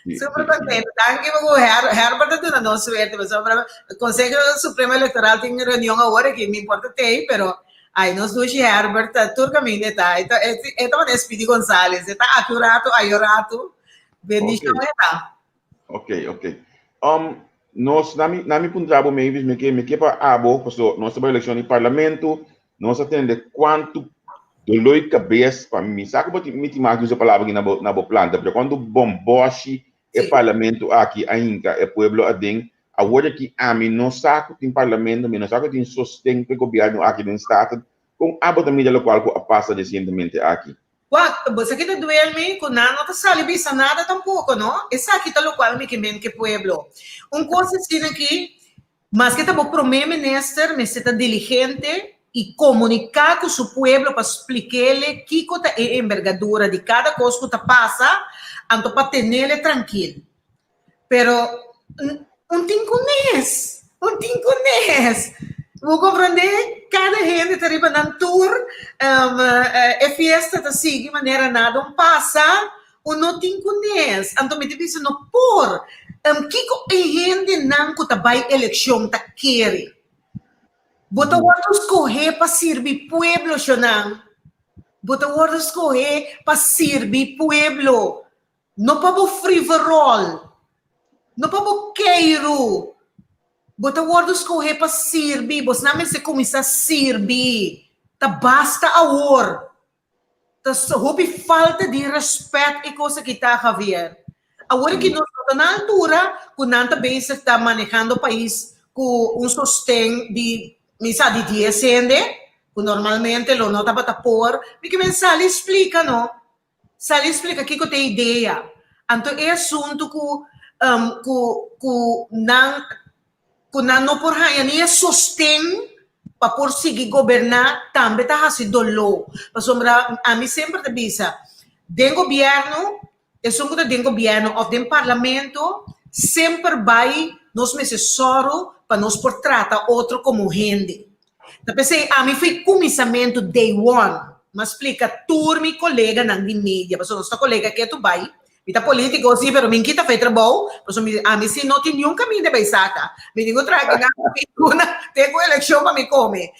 Super contento. Danki pa ku Herbert a duna nos suerte pasobra Conseho Supremo Electoral tin reunion awor aki, mi por ta tei, pero ay nos dushi Herbert ta tur caminda e ta. E ta e ta manera Speedy Gonzales, e ta aki un rato, ayo rato. Bendicion e ta. Ok, ok. Nos, na mi, na mi puntra bo Mavis, mi ke, mi ke pa abo, paso nos ta bai eleccion di parlamento, nos a tende cuanto dolor di cabes pa mi sa cu bo tin mi tin mas di usa palabra aki na bo na bo planta pero cuanto bomboshi e parlamento aki a hinca e pueblo aden awor aki ami no sa cu tin parlamento mi no sa cu tin sosten pa e gobierno aki den staten con abo ta mira locual cu a pasa recientemente aki? Wak, bo sa ki ta duel mi? Cu nan no ta sali bisa nada tampoco no, esaki ta locual mi ke men ke pueblo. Un cos asina aki Maske ta bo prome minister mester ta diligente y comunica cu su pueblo pa splikele kico ta e embergadura di cada cos cu ta pasa, anto pa tenele trankil. Pero un tin cu nes, un tin cu nes. Bo comprende? Cada hende ta riba nan tur, e fiesta ta sigui manera nada un pasa, Un no tin ku nes. Anto mi ta bisa no por. Kiko e hendenan ku ta bai elekshon ta kere? Bo ta wòrdu skohé pa sirbi pueblo, shonnan. Bo ta wòrdu skohé pa sirbi pueblo, no pa bo friveròl, no pa bo keiru. Bo ta wòrdu skohé pa sirbi. Bosnan mester kuminsá sirbi. Ta basta awor. Ta hopi falta di respet e cos aki ta, Javier. Awor aki nos no ta na altura cu nan ta bezig ta manehando pais cu un sosten di mi sa di dies hende, cu normalmente lo no tabata por. Mi ke men sali splica no. Sali splika kiko ta e idea. Anto e asuntu ku ku ku nan ku nan no por haña ni e sosten pa por sigui goberná tambe ta hasi doló. Pasobra ami semper ta bisa, den gobièrnu, esun ku ta den gobièrnu òf den parlamento semper bai nos mester sòru pa nos por trata otro komo hende. Ta p'esei ami fui kuminsamentu day one, m'a splika tur mi koleganan di media, pasobra nos ta kolega ketu bai, mi ta politiko si, pero mi n'kita fei trabou, pasobra mi ami si no tin niun kaminda bai saka, mi tin ku traha kinan ku te ku elekshon pa mi kome.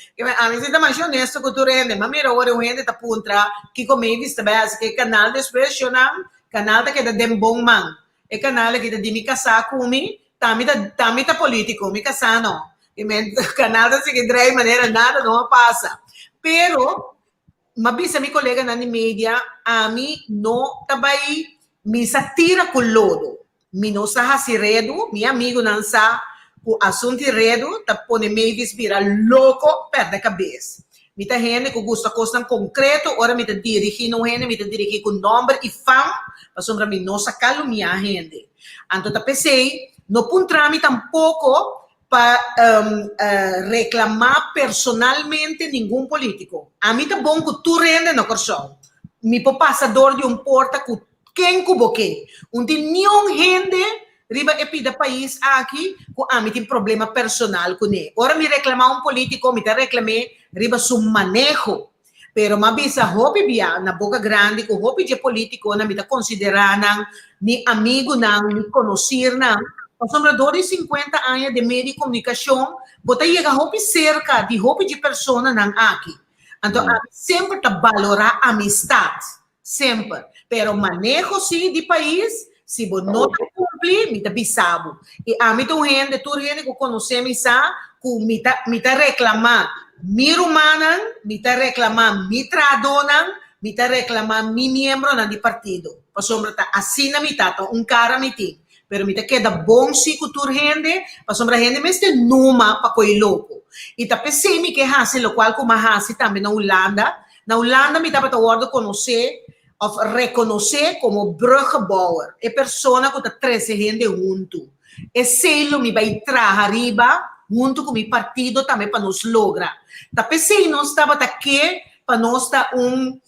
Ami si ta masha honesto ku tur hende, m'a mira ora un hende ta puntra kiko Mavis ta bai hasi ku e kanal despues, shonnan, kanal ta keda den bon man. E kanal aki ta di mi kasá ku mi, ta mi ta ta mi ta polítiko, mi kasá no. I men kanal ta sigui drei manera nada no a pasa. Pero m'a bisa mi koleganan di media, ami no ta bai mi sa tira ku lodo, mi no sa hasi redu, mi amigunan sa ku asuntu di redu ta pone Mavis bira loko, pèrdè kabes. Mi ta hende ku gusta kosnan konkreto, ora mi ta dirigí na un hende mi ta dirigí ku nòmber i fam, pasobra mi no sa kalumiá hende. Anto ta p'esei no puntra mi tampoko pa reklamá personalmente ningun polítiko. Ami ta bon ku tur hende na Kòrsou. Mi por pasa dor di un porta ku ken ku bo ke. Un tin niun hende riba e pida pais aki ku ami tin problema personal kuné. Ora mi reklamá un polítiko mi ta reklam'é riba su maneho. Pero m'a bisa hopi bia na boka grandi ku hopi dje polítikonan mi ta konsiderá nan mi amigunan, mi konosirnan, pasobra dor di sinkuenta aña den medio di komunikashon bo ta yega hopi serka di hopi dje personanan aki. Anto ami semper ta balorá amistat. Semper. Pero maneho si di pais, si bo no ta cumpli, mi ta bisa bo. Y ami ta un hende, tur hende cu conoce mi sa cu mi ta mi ta reclama mi rumannan, mi ta reclama mi trahadornan, mi ta reclama mi miembronan di partido. Pasobra ta asina mi ta, ta un cara mi tin. Pero mi ta keda bon si cu tur hende, pasobra hende mester numa pa coy loco. Y ta p'esey mi ke haci locual cu mi a haci tambe na Hulanda, Na Hulanda mi tabata wòrdu konosé òf rekonosé komo bruggenbouwer, e persona ku ta trese hende huntu. Esei lo mi bai traha riba huntu ku mi partido tambe pa nos logra. Ta p'esei nos tabata ke pa nos ta un,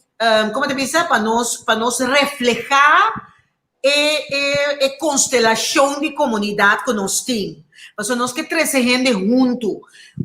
komo ta bisa, pa nos pa nos reflehá e e e konstelashon di komunidat ku nos tin. Pasobra nos ke trese hende huntu.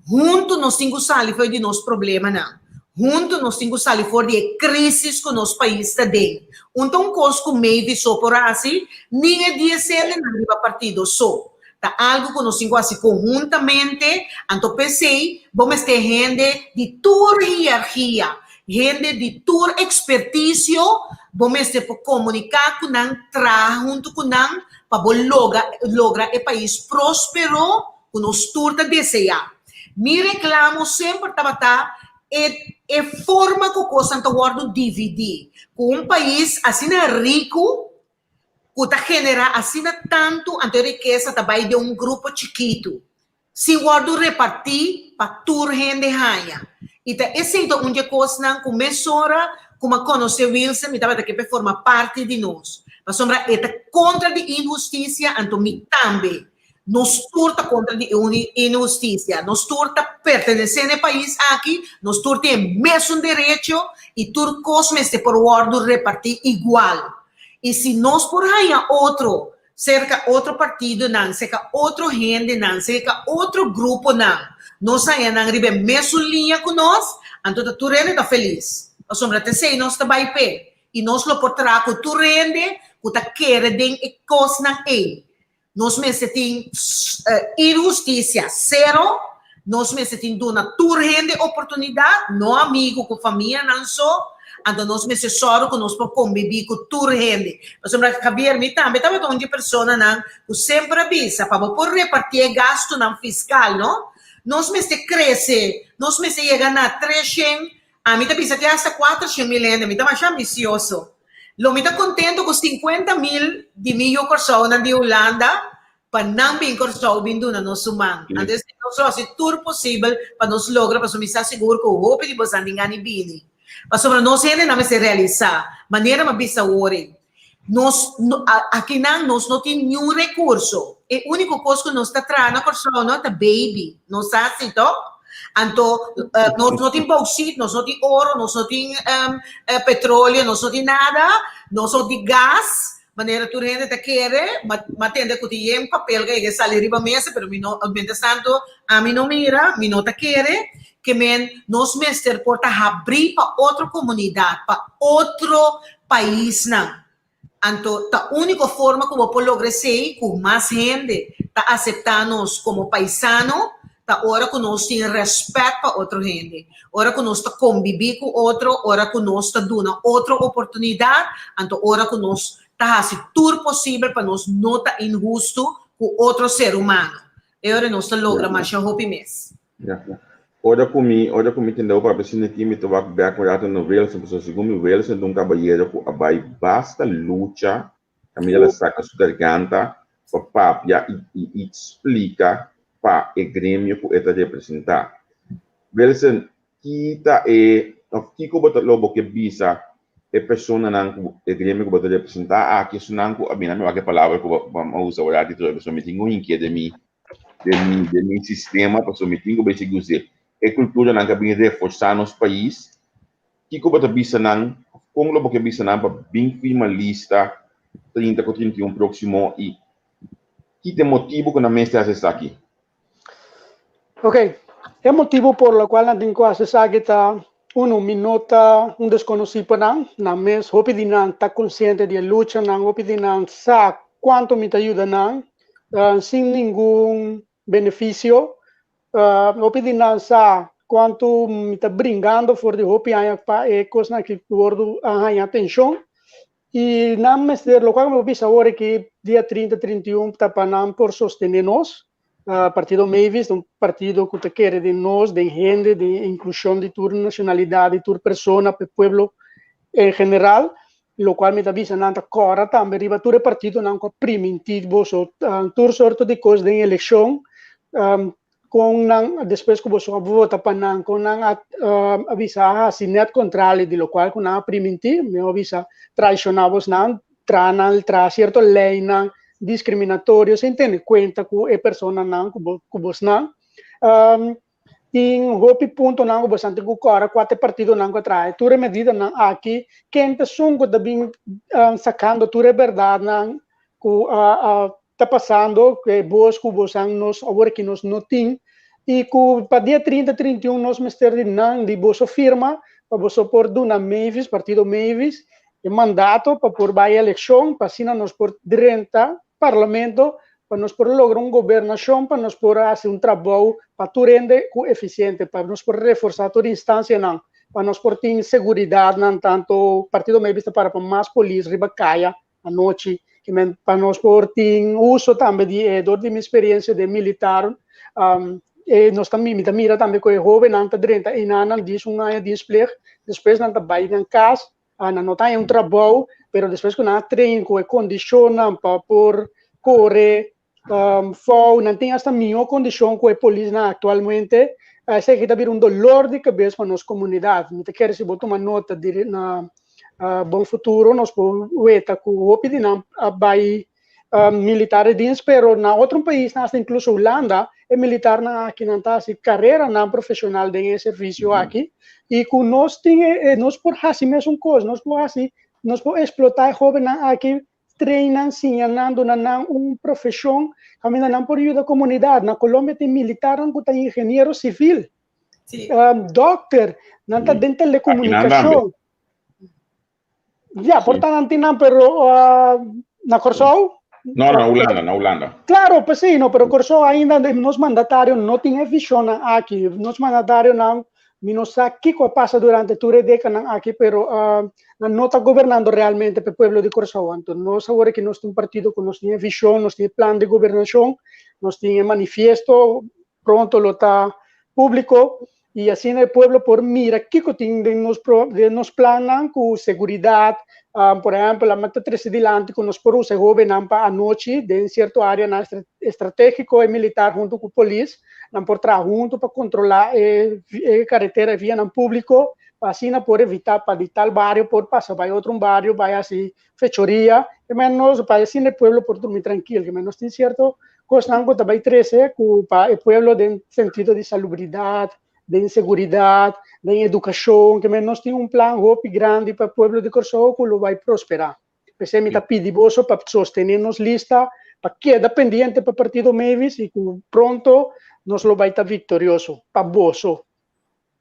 Huntu nos tin ku sali for di nos problemanan. Huntu nos tin ku sali for di e krísis ku nos pais ta den. Un ta un kos ku Mavis so por hasi, nin e dies hendenan riba partido so. Ta algu ku nos tin ku hasi konhuntamente, anto p'esei bo mester hende di tur hierarkia, hende di tur ekspertisio, bo mester por komuniká ku nan, traha huntu ku nan pa bo logra logra e pais próspero ku nos tur ta deseá. Mi reklamo semper tabata e e forma ku kosnan ta wòrdu dividí, ku un pais asina riku ku ta generá asina tantu, anto e rikesa ta bai den un grupo chikitu, sin wòrdu repartí pa tur hende haña. I ta esei ta un di e kosnan ku mesora ku mi a konosé Wilson mi tabata ke pa e forma parti di nos, pasobra e ta kontra di inhustisia, anto mi tambe. Nos tur ta kontra di inhustisia. Nos tur ta pertenesé na e pais aki, nos tur tin e mesun derecho i tur kos mester por wòrdu repartí igual. I si nos por haña otro serka otro partidonan, serka otro hendenan, serka otro gruponan, nos haña nan riba e mesun liña ku nos, anto ta tur hende ta felis. Pasobra ta esei nos ta bai p'e. I nos lo por traha ku tur hende ku ta kere den e kosnan ei. Nos mester tin inhustisia sero, nos mester tin duna tur hende oportunidat, no amigu ku famianan so, anto nos mester sòru ku nos por kombibí ku tur hende. Pasobra Javier, mi tambe tabata un di e personanan ku semper a bisa pa bo por repartí e gastunan fiskal, no? Nos mester krese, nos mester yega na treshen Ami ta bisa te hasta 400 mil hende, mi ta masha ambisioso. Lo mi ta kontento ku 50 mil di mi yu Kòrsounan di Hulanda pa nan bin Kòrsou bin duna nos su man. Antes nos lo hasi tur posibel pa nos logra pasobra mi sa sigur ku hopi di bosan tin gana di bini. Pasobra nos hendenan mester realisá, manera mi a bisa awor ei, nos akinan nos no tin niun rekurso. E úniko kos ku nos ta traha na Kòrsou no ta baby. Nos sa si to? Anto nos no tin bauxit, nos no tin oro, nos no tin petroleo, nos no tin nada, nos no tin gas, manera tur hende ta kere. M'a tende ku tin yen papel ku a yega sali riba mesa, pero mi no, mientras tanto ami no mira, mi no ta kere. Ke men nos mester por ta habrí pa otro komunidat, pa otro paisnan. Anto ta úniko forma ku bo por logra esei, ku mas hende ta aseptá nos komo paisano, ta ora ku nos tin rèspèt pa otro hende, ora ku nos ta kombibí ku otro, ora ku nos ta duna otro oportunidat, anto ora ku nos ta hasi tur posibel pa nos no ta inhustu ku otro ser humano. E ora nos ta logra masha hopi mes. Ya. Ora ku mi, ora ku mi tende bo papia asina aki, mi ta wak bek un rato na Wilson, pasobra segun mi Wilson ta un kabayero ku a bai basta lucha, kaminda el a saka su garganta pa papia i i i splika pa e gremio ku e ta representá. Wilson, ki ta e, òf kiko bo ta lo bo ke bisa e personanan ku e gremio ku bo ta representá aki, esunnan ku a bini, mi wak e palabra ku bo a usa ora aki pasobra mi tin un hinkia den mi den mi den mi sistema pasobra mi tin ku bai sigui us'é. E kulturanan ku a bin reforsá nos pais, kiko bo ta bisa nan, kon lo bo ke bisa nan pa bin firma lista 30 ku 31 próksimo i ki ta e motibu ku nan mester hasi esaki? Ok, e motibu por lo kual nan tin ku hasi esaki ta, unu, mi no ta un deskonosí pa nan, nan mes hopi di nan ta konsiente di e luchanan, hopi di nan sa kuantu mi ta yuda nan, sin ningun beneficio. Hopi di nan sa cuanto mi ta bringando for di hopi aña pa e cosnan aki wordo a haña atencion. Y nan mester, locual mi por bisa awor aki dia 30, 31 ta pa nan por sostene nos. Partido Mavis ta un partido cu ta kere den nos, den hende, den inclusion di tur nacionalidad, di tur persona, pa e pueblo en general. Locual mi ta bisa nan ta cora tambe riba tur e partidonan cu a priminti boso tur sorto di cos den eleccion, con nan despues cu boso a vota pa nan, con nan a bisa a haci net contrali di locual cu nan a priminti, mi a bisa traiciona bosnan, traha nan traha cierto leynan discriminatorio sin tene cuenta cu e personanan cu bosnan. Tin hopi puntonan ku bosan tin ku kòrda kua ta e partidonan ku a traha tur e medidanan aki. Ken ta esun ku ta bin sakando tur e bèrdatnan ku ta pasando, ku e bos ku bosan nos awor aki nos no tin i ku pa dia 30, 31 nos mester di nan di boso firma pa boso por duna Mavis, partido Mavis, e mandato pa por bai elekshon pa asina nos por drenta Parlamento pa nos por logra un gobernashon pa nos por hasi un trabou pa tur hende ku efisiente, pa nos por reforsá tur instansianan, pa nos por tin seguridatnan tanto Partido Mavis ta para pa mas polis riba kaya anochi, pa nos por tin uso tambe di e dor di mi experiencia den militar e nos ta mi ta mira tambe ku e hobennan ta drenta einan nan dis un aña dienstplicht despues nan ta bai nan kas. Nan no ta haña un trabou, pero despues ku nan a train ku e kondishonnan pa por kore fou, nan tin asta mihó kondishon ku e polisnan aktualmente. Esaki ta bira un dolor di kabes pa nos komunidat. Mi ta kere si bo tuma nota di na Bon Futuro nos por weta ku hopi di nan a bai militare dienst, pero na otro paisnan, hasta incluso Hulanda, e militarnan aki nan ta hasi careranan profesional den e servicio aki, y cu nos tin e, nos por hasi mesun cos, nos por hasi, nos por explota e hobennan aki, train nan, siña nan, duna nan un profesion caminda nan por yuda comunidad. Na Colombia tin militarnan cu ta ingeniero civil, doctor, nan ta den telecomunicacion. Ja, por ta nan tin nan, pero na Kòrsou? No, na Hulanda, na Hulanda. Claro, pues sí, no, pero Kòrsou ainda nos mandatario no tin e visionnan aki. Nos mandatarionan, mi no sa kiko a pasa durante tur e dekanan aki, pero nan no ta gobernando realmente pa e pueblo di Kòrsou. Anto nos awor aki nos tin un partido ku nos tin e vision, nos tin e plan di gobernashon, nos tin e manifiesto, pronto lo ta públiko i asina e pueblo por mira kiko tin den nos den nos plannan ku seguridat. Por ehèmpel, a ta trese dilanti ku nos por usa e hóbennan pa anochi den sierto áreanan estratégiko e militar huntu ku polis nan por traha huntu pa kontrolá e e karetera e vianan públiko. pa asina por evitá pa di tal bario por pasa bai otro un bario bai hasi fechoria, ke men nos pa asina e pueblo por drumi trankil, ke men nos tin sierto kosnan ku ta bai trese ku pa e pueblo den sentido di salubridat, den seguridat, den edukashon, ke men nos tin un plan hopi grandi pa e pueblo di Kòrsou ku lo bai prosperá. P'esei mi ta pidi boso pa sostené nos lista, pa keda pendiente pa Partido Mavis i ku pronto nos lo bai ta viktorioso pa boso.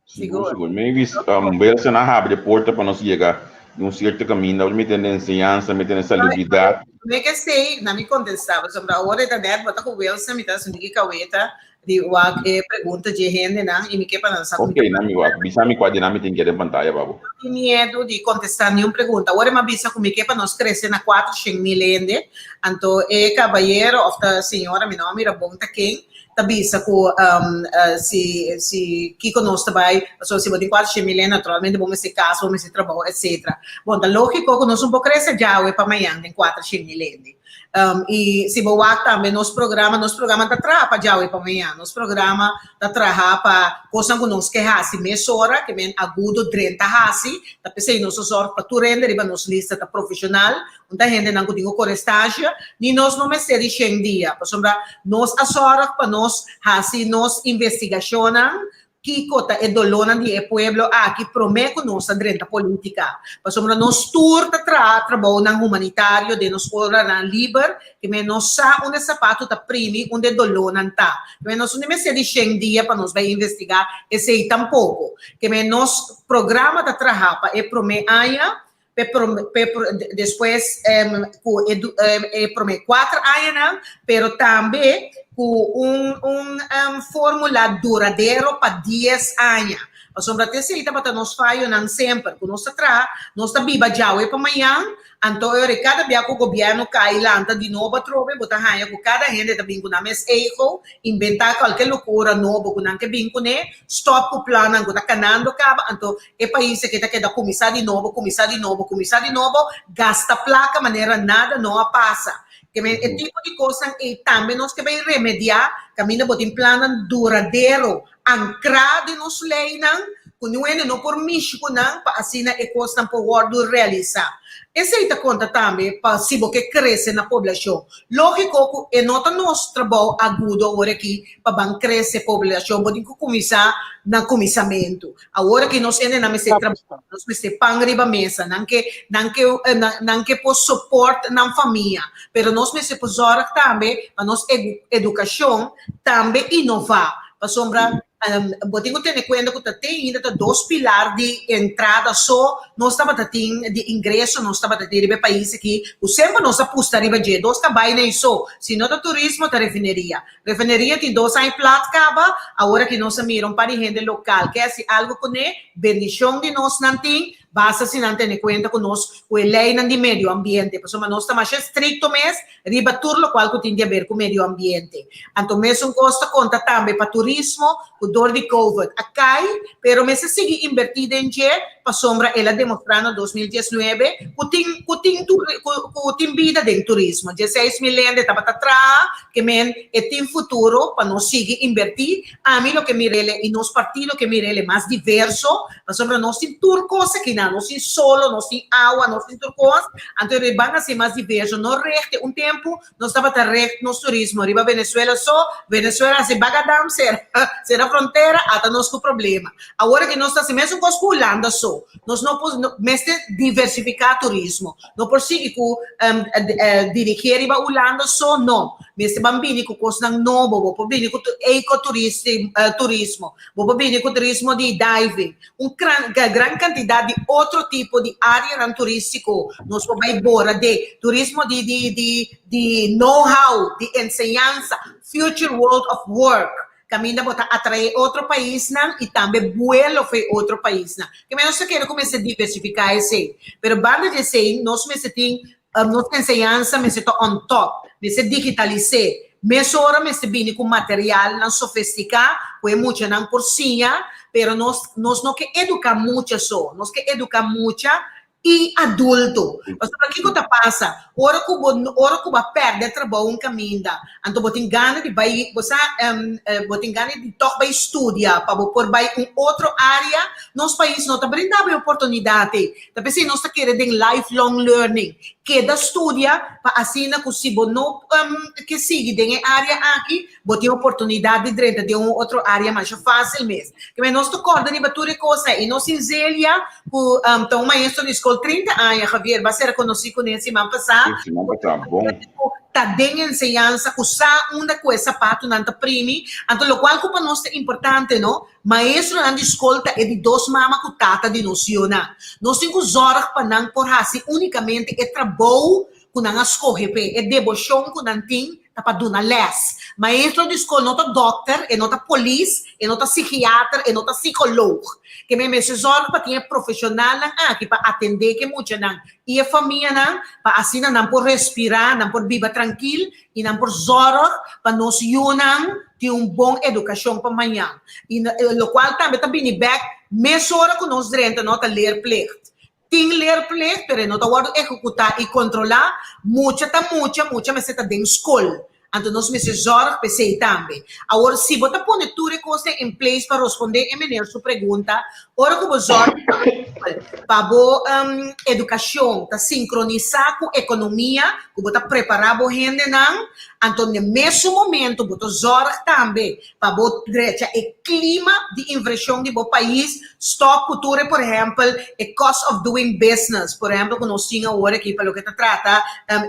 Sigur, sigur. Mavis, Wilson a habri e porta pa nos yega di un sierto kaminda. Ora mi tende enseñansa, mi tende salubridat. Promé ke esei, na mi kontestá, pasobra awor e ta nèt bo ta ku Wilson, mi ta sinti ki kaweta di wak e pregunta dje hendenan i mi ke pa nan sa ku mi Ok, na mi wak. Bisa mi kua di nan mi tin keda den pantaya pa bo. No tin miedu di kontestá niun pregunta. Awor e m'a bisa ku mi ke pa nos krese na 400,000 hende, anto e kabayero òf ta señora, mi no a mira bon ta ken, ta bisa ku si si kiko nos ta bai, pasobra si bo tin 400,000 hende naturalmente bo mester kas, bo mester trabou etcetera. Bon, ta lógiko ku nos un por krese djawe pa mañan den 400,000 hende. I si bo wak tambe nos programa, nos programa ta traha pa djawe pa mañana. Nos programa ta traha pa kosnan ku nos ke hasi mesora, ke men agudo drenta hasi. Ta p'esei nos ta sòrg pa tur hende riba nos lista ta profeshonal, un ta hendenan ku tin ku kore stasje, ni nos no mester di shen dia, pasobra nos a sòrg pa nos hasi nos investigashonnan Kiko ta e dolónan di e pueblo aki promé ku nos a drenta polítika? Pasobra nos tur ta traha trabounan humanitario den nos oranan liber, ke men nos sa unda e sapatu ta primi, unda e dolónan ta. Ke men nos no mester di shen dia pa nos bai investigá esei tampoko. Ke men nos programa ta traha pa e promé aña, p'e despues ku e promé kuater añanan, pero tambe ku un un fórmula duradero pa dies aña. Pasobra te esei tabata nos fayonan semper, ku nos ta traha, nos ta biba djawe pa mañan, anto e ora kada bia ku gobièrnu kai lanta di nobo atrobe, bo ta haña ku kada hende ta bin ku nan mes ego, inventá kualke lokura nobo ku nan ke bin kuné, stòp ku plannan ku ta kanando kaba, anto E pais aki ta keda kuminsá di nobo, kuminsá di nobo, kuminsá di nobo, gasta plaka manera nada no a pasa. Ke men e tipo di kosnan ei tambe nos ke bai remediá kaminda bo tin plannan duradero ankrá den nos leinan ku niun hende no por mishi ku nan pa asina e kosnan por wòrdu realisá. Esei ta konta tambe pa si bo ke krese na poblashon. Lógiko ku e no ta nos trabou agudo awor aki pa ban krese poblashon, bo tin ku kuminsá na kuminsamentu. Awor aki nos hendenan mester trabaha, nos mester pan riba mesa, nan ke nan ke nan ke por support nan famia, pero nos mester por zorg tambe pa nos edukashon tambe inova, pasobra bo tin ku tene kuenta ku ta te ainda ta dos pilar di entrada so nos tabata tin di ingreso nos tabata tin riba e pais aki ku semper nos a pusta riba dje, dos ta bai na iso, si no ta turismo ta refineria. Refineria tin dos aña plat kaba, awor aki nos a mira un par di hende lokal ke hasi algu kuné, bendishon di nos nan tin, basta si nan tene kuenta ku nos ku e leinan di medio ambiente, pasobra nos ta masha estrikto mes riba tur lokual ku tin di aber ku medio ambiente. Anto mesun kos ta konta tambe pa turismo ku dor di covid a kai, pero mester sigui inbertí den dje pasobra el a demostrá na 2019 ku tin ku tin ku tin bida den turismo. 16,000 hende tabata traha Ke men e tin futuro pa nos sigui inbertí. Ami lo ke mir'el i nos partido ke mir'el mas diverso, pasobra nos tin tur kos akinan, nos tin solo, nos tin awa, nos tin tur kos, anto e ban hasi mas diverso, no rechte. Un tempu nos tabata recht nos turismo riba Venezuela so, Venezuela hasi bagadam sera sera frontera, ata nos ku problema. Awor aki nos ta hasi mesun kos ku Hulanda so, nos no por mester diversifiká turismo. No por sigui ku dirigé riba Hulanda so, no. Mester ban bini ku kosnan nobo. Bo por bini ku ecoturismo, bo por bini ku turismo di diving, un gran kantidat di otro tipo di áreanan turístiko. Nos por bai bora den turismo di know-how, di enseñansa, future world of work. Kaminda bo ta atraé otro paisnan i tambe buelo fo'i otro paisnan. Ke men nos ta kere ku mester diversifiká esei. Pero banda di esei nos mester tin nos enseñansa mester ta on top, mester digitalis'é. Mesora mester bini ku materialnan sofestiká ku e muchanan por siña, pero nos nos no ke eduká mucha so, nos ke eduká mucha. i adulto. Pasobra kiko ta pasa? Ora ku bo ora ku bo a pèrdè trabou un kaminda, anto bo tin gana di bai, bo sa, bo tin gana di tòg bai studia pa bo por bai un otro área, nos pais no ta brinda bo e oportunidat ei. Ta p'esei nos ta kere den lifelong learning. Keda studia pa asina ku si bo no ke sigui den e área aki, Bo tin oportunidat di drenta den un otro área masha fásil mes. Keme nos ta kòrda riba tur e kosnan i nos sin Zelia ku ta un maestro di skol 30 aña, Javier, bo a ser konosí kuné siman pasá. Sí, siman pasá, bon. Ku ta den enseñansa, ku sa unda ku e sapatunan ta primi. Anto lokual ku pa nos ta importante no, maestronan di skol ta e di dos mama ku tata di nos yunan. Nos tin ku zòrg pa nan por hasi únikamente e trabou ku nan a skohe p'e, e deboshon ku nan tin ta pa duna les. Maestro di skol no ta dòkter, e no ta polis, e no ta sigiater, e no ta sikoloog. Ke men mester zòrg pa tin e profeshonalnan aki pa atendé ku e muchanan i e famianan pa asina nan por respirá, nan por biba trankil i nan por zòrg pa nos yunan tin un bon edukashon pa mañan. I lokual tambe ta bini bèk mesora ku nos drenta no ta leerplicht. Tin leerplicht, pero e no ta wòrdu ehekutá i kontrolá. Mucha ta mucha, mucha mester ta den skol. Anto nos mester zòrg p'esei tambe. Awor, si bo ta pone tur e kosnan in place pa rospondé e meneer su pregunta, ora ku bo zòrg pa bo edukashon ta sinkronisá ku ekonomia, ku bo ta prepará bo hendenan, anto n'e mesun momento bo ta zòrg tambe Pa bo drecha e klima di invershon di bo pais, stòp ku tur e por ehèmpel e cost of doing business, por ehèmpel ku nos tin awor aki pa loke ta trata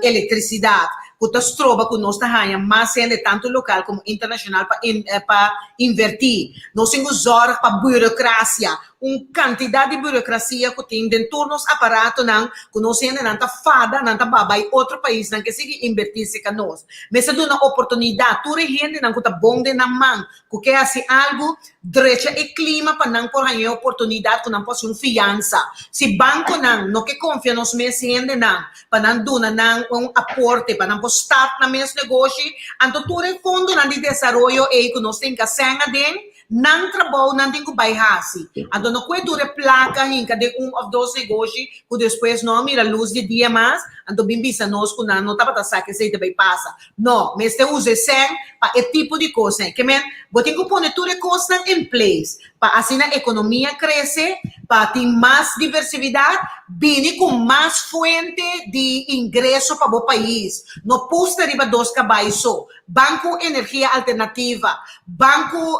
elektrisidat, ku ta stroba ku nos ta haña mas hende tantu lokal komo internashonal pa pa invertí. Nos tin ku zòrg pa burokrasia, un kantidat di burokrasia ku tin den tur nos aparatonan ku nos hendenan ta fada, nan ta ba bai otro paisnan ke sigui invertí serka nos. Mester duna oportunidat tur e hendenan ku ta bon den nan man, ku ke hasi algu, drecha e klima pa nan por haña e oportunidat ku nan por hasi un fiansa. Si bankonan no ke konfia nos mes hendenan pa nan duna nan un aporte pa nan por start nan mes negoshi, anto tur e fondonan di desaroyo ei ku nos tin kasèn aden, Nan trabou nan tin ku bai hasi. Anto no kue tur e plaka hinka den un òf dos negoshi ku despues no a mira lus di dia mas, anto bin bisa nos ku nan no tabata sa ke esei ta bai pasa. No, mester usa e sèn pa e tipo di kosnan. Ke men, bo tin ku pone tur e kosnan in place pa asina ekonomia krese, pa tin mas diversividat, bini ku mas fuente di ingreso pa bo pais. No pusta riba dos kabai so. Ban ku energia alternativa, ban ku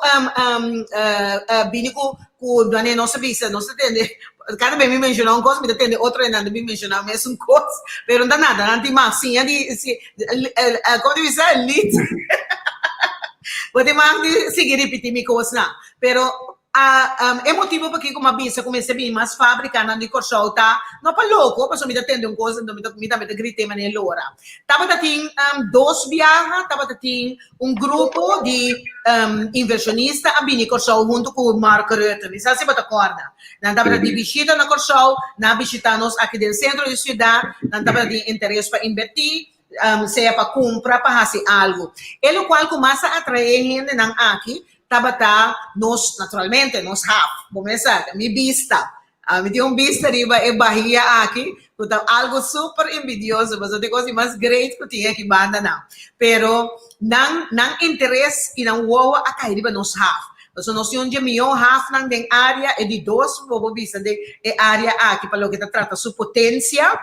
bini ku ku wanneer nos a bisa, nos ta tende, kada bes mi menshoná un kos mi ta tende otro hendenan ta bin menshoná mesun kos, pero no ta nada, nan tin mas siña di komo ta bisa lit bo tin mas di sigui ripití mi kosnan, pero A E motibu pakiko mi a bisa ku mester bini mas fábrikanan di Kòrsou ta no pa loko, pasobra mi ta tende un kos anto mi ta mi tambe ta grit'é manera lora. Tabata tin dos biaha tabata tin un grupo di invershonista a bini Kòrsou huntu ku Mark Rutte. Mi sa si bo ta kòrda. Nan tabata di bishita na Kòrsou, nan a bishitá nos aki den sentro di siudat, nan tabata tin interes pa inbertí, sea pa kumpra, pa hasi algu. E lokual ku mas a atraé hendenan aki Tabata nos, naturalmente, nos haf. Bo mes sa, mi bista. Mi tin un bista riba e bahia aki, ku ta algu super envidioso, pasobra ta e kos di mas great ku tin aki bandanan. Pero nan, nan interes i nan wowo a kai riba nos haf. Pasobra nos tin un dje mihó hafnan den área, e di dos bo por bisa den e área aki pa loke ta trata su potensia.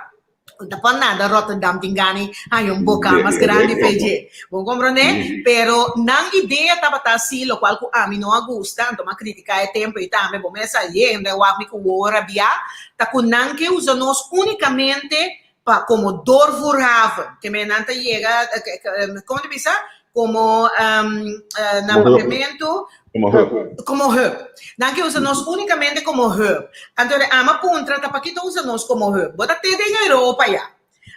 Ta pa nada Rotterdam tin gana haña un boka mas grandi fe dje. Bo komprondé? Pero nan idea tabata así, lokual ku ami no a gusta, anto mi a kritiká e tempu ei tambe, bo mes a yenda e wak mi ku wowo rabiá, ta ku nan ke usa nos únikamente pa komo doorvoerhaven. Ke men nan ta yega, komo ta bisa? Komo na papiamentu. Como hub. Como hub. Nan ke usa nos únicamente como hub. Anto de ama puntra ta pakito usa nos como hub? Bo ta te den Europa ya.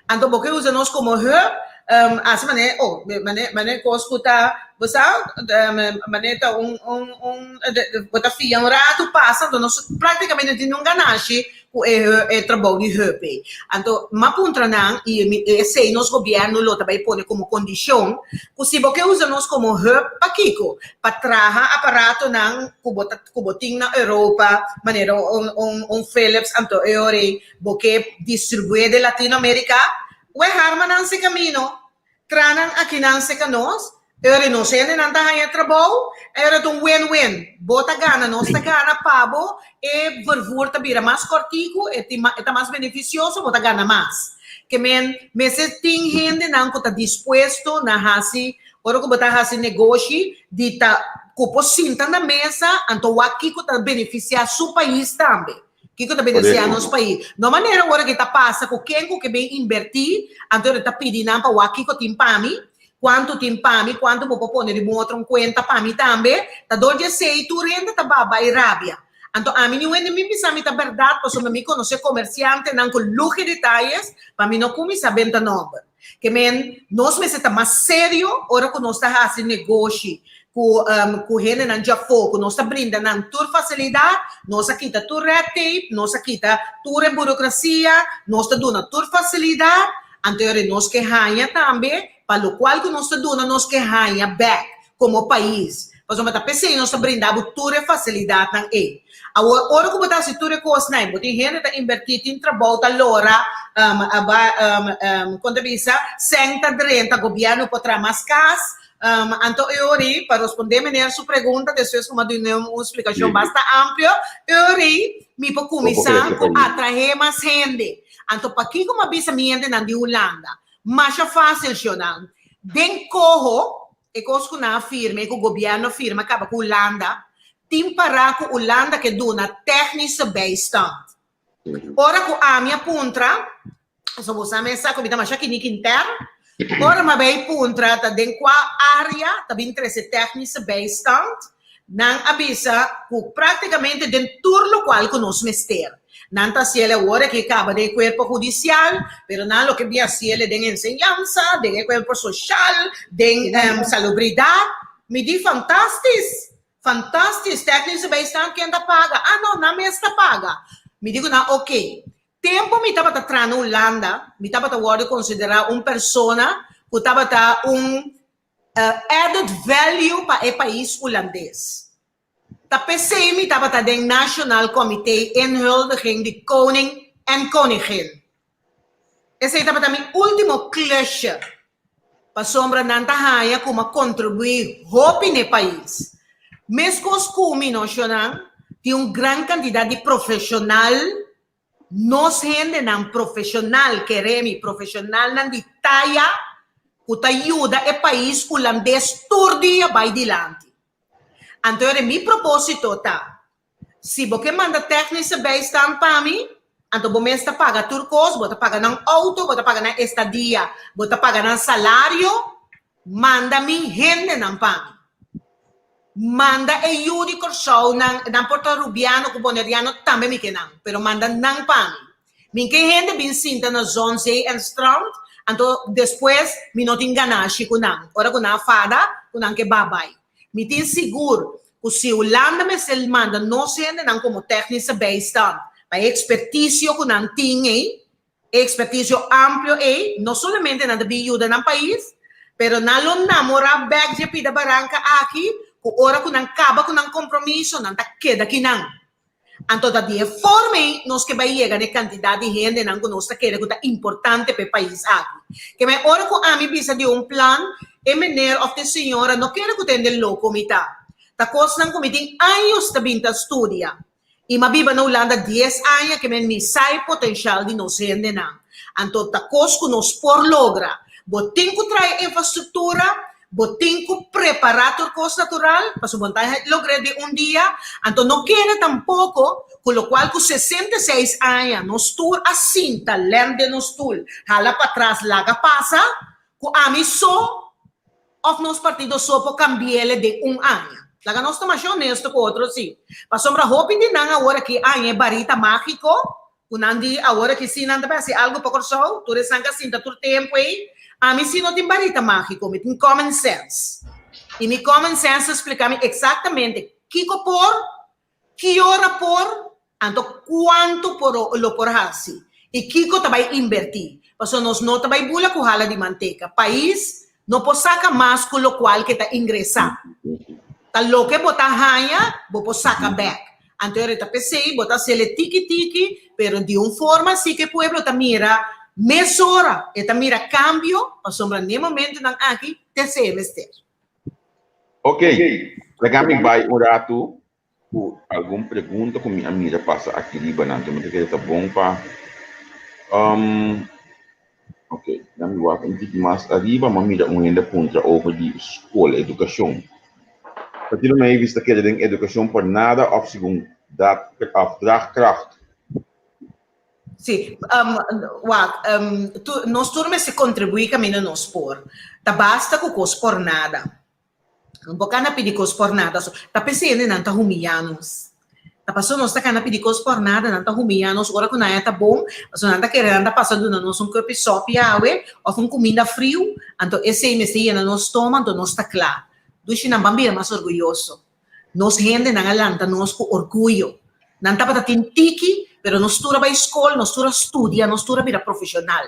Anto bo ke usa nos como hub? Hasi manera, oh, manera, manera kos ku ta, bo sa, manera ta un, un, un, bo ta fia un ratu pasa, anto nos práktikamente no tin niun ganashi ku e, e trabou di hub ei. Anto m'a puntra nan, i mi, esei nos gobièrnu lo ta bai pone komo kondishon, ku si bo ke usa nos komo hub, pakiko? Pa traha aparatonan ku bo ta, ku bo tin na Europa, manera un, un, un Philips, anto e ora ei bo ke distribué den Latinoamérika, We harma nan se camino, tra nan aki nan seca nos, e ora nos hendenan ta haña trabou, e ora ta un win-win, bo ta gana, nos ta gana, pa bo e vervoer ta bira mas cortico, e tin e ta mas beneficioso, bo ta gana mas. Ke men mester tin hendenan cu ta dispuesto na haci, ora cu bo ta haci negoshi, di ta cu por sinta na mesa, anto wak kico ta beneficia su pais tambe. Kiko ta beneficia nos pais? No manera ora ke ta pasa ku ken ku ke bin inberti, anto e ta pidi nan pa wak kiko tin pa mi, kuantu tin pa mi, kuantu bo por pone riba un otro kuenta pa mi tambe. Ta dor di esei tur hende ta baba i rabia. Anto ami niun hende mi bisa mi ta bèrdat pasobra mi konosé komersiantenan ku luhe detayes pa mi no kuminsá benta nòmber. Ke men nos mester ta mas serio ora ku nos ta hasi negoshi ku ku hendenan djafó, ku nos ta brinda nan tur fasilidat, nos a kita tur red tape, nos a kita tur e burokrasia, nos ta duna tur fasilidat, anto e ora nos ke haña tambe pa lokual ku nos ta duna nos ke haña bèk komo pais. Pasobra ta p'esei nos ta brinda bo tur e fasilidatnan ei. Awor, ora ku bo ta hasi tur e kosnan ei, bo tin hende ta inbertí, tin trabou ta lora, kon ta bisa, sèn ta drenta, gobièrnu por traha mas kas. Anto e ora ei, pa rospondé meneer su pregunta, despues ku mi a dun'é un splikashon basta amplio, e ora ei mi por kuminsá ku atraé mas hende. Anto pakiko mi a bisa mi hendenan di Hulanda? Masha fásil, shonnan. Den koho, E kos ku nan a firma i ku gobièrnu a firma kaba ku Hulanda, tin pará ku Hulanda ke duna technische bijstand. Ora ku ami a puntra, pasobra bo sa mes sa ku mi ta masha kinik inter, ora mi a bai puntra ta den kua área ta bin trese technische bijstand, Nan a bisa ku práktikamente den tur lokual ku nos mester. Nan ta hasiel awor aki kaba den e kuerpo hudisial, pero nan loke bin hasiel den enseñansa, den e kuerpo soshal, den salubridat. Mi di fantastis! Fantastis! Tèknische bijstand ken ta paga? Ah no, nan mes ta paga. Mi di ku nan oke. Tempu mi tabata traha na Hulanda, mi tabata wòrdu konsiderá un persona ku tabata un Added value pa e pais Hulandes. Ta p'esei mi tabata den Nationaal Comité Inhuldiging di Koning en Koningin. Esei tabata mi ultimo klusje, pasobra nan ta haña ku m'a kontribuí hopi n'e pais. Meskos ku mi, no shonnan, tin un gran kantidat di profeshonal Nos hendenan profesional, kere mi, profesionalnan di taya ku ta yuda e pais Hulandes tur dia bai dilanti. Anto ere mi proposito ta, si bo ke manda technische bijstand pa mi, anto bo mes ta paga tur kos, bo ta paga nan auto, bo ta paga nan estadia, bo ta paga nan salario, Manda mi hendenan pa mi. Manda e yu di Kòrsou nan, nan por ta Rubiano ku Boneriano tambe mi ke nan, pero manda nan pa mi. Mi ke hende bin sinta na zon, zee en strand, anto despues mi no tin ganashi ku nan, ora ku nan a fada ku nan ke babai. Mi tin sigur ku si Hulanda mester manda nos hendenan komo technische bijstand pa e ekspertisio ku nan tin ei, E ekspertisio amplio ei no solamente nan ta bin yuda nan pais, pero nan lo namorá bèk dje pida baranka aki ku ora ku nan kaba ku nan kompromiso nan ta keda kinan. Anto ta di e forma ei nos ke bai yega na e kantidat di hendenan ku nos ta kere ku ta importante pa e pais aki. Ke men ora ku ami bisa di un plan, e meneer òf e señora no kere ku ta hende loko mi ta. Ta kosnan ku mi tin años ta bin ta studia. I m'a biba na Hulanda dies aña ke men mi sa e potenshal di nos hendenan. Anto ta kos ku nos por logra. Bo tin ku trae infrastruktura, bo tin ku prepará tur kos natural, pasobra bo no ta logr'é den un dia. Anto no kere tampoko ku lokual ku 66 aña nos tur a sinta lènt den nos stul, hala patras laga pasa, ku ami so Of nos partido so por cambiele den un aña? Laga nos ta masha honesto cu otro si. Pasobra hopi di nan awor aki aña e barita magico cu nan di awor aki si nan ta bay haci algo pa Corsou, tur esnan ca sinta tur tempo ey. Ami si no tin barita mágiko, mi tin common sense. I mi common sense ta splika mi eksaktamente kiko por, ki ora por, anto kuantu por lo por hasi i kiko ta bai inbertí. Pasobra nos no ta bai bula ku hala di manteka. Pais no por saka mas ku lokual ke ta ingresá. Ta loke bo ta haña, bo por saka bèk. Anto e ta p'esei bo ta haciele tiki tiki, pero di un forma si ku e pueblo ta mira mesora, e ta mira cambio, pasobra n'e momentonan aki t'esei e mester. Ok, laga mi bai un ratu ku algun pregunta ku mi a mira pasa aki riba nan, mi ta kere ta bon pa Ok, dan mi wak un tiki mas ariba, m'a mira un hende puntra over di skol, edukashon. Partido Mavis ta kere den edukashon por nada òf segun dat òf draagkracht? Sí, wak, nos tur mester kontribuí kaminda nos por. Ta basta ku kos por nada. No por kana pidi kos por nada so. Ta p'esei hende nan ta humiyá nos. Ta pasobra nos ta kana pidi kos por nada, nan ta humiyá nos ora ku nan ya ta bon, pasobra nan ta kere nan ta pasa duna nos un kòpi sòpi awe òf un kuminda friu, anto esei mester yena nos stoma, anto nos ta kla. Dushi nan ban bira mas orguyoso. Nos hendenan a lanta nos ku orguyo. Nan tabata tin tiki, pero nos tur a bai skol, nos tur a studia, nos tur a bira profeshonal.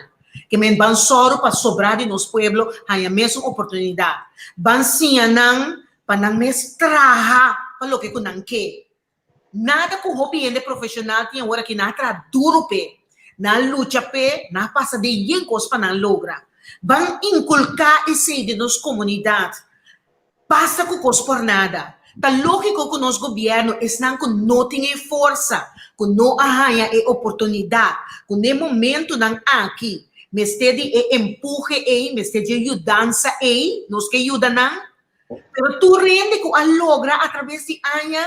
Ke men ban sòru pa sobrá di nos pueblo haña mesun oportunidat. Ban siña nan pa nan mes traha pa loke ku nan ke. Nada ku hopi hende profeshonal tin awor aki, nan a traha duru p'e, nan a lucha p'e, nan a pasa den yen kos pa nan logra. Ban inkulká esei den nos komunidat. Basta ku kos por nada. Ta lógiko ku nos gobièrnu, esnan ku no tin e forsa, ku no a haña e oportunidat, ku n'e momentunan aki mester di e empuhe ei, mester di e yudansa ei, nos ke yuda nan. Pero tur hende ku a logra atraves di aña,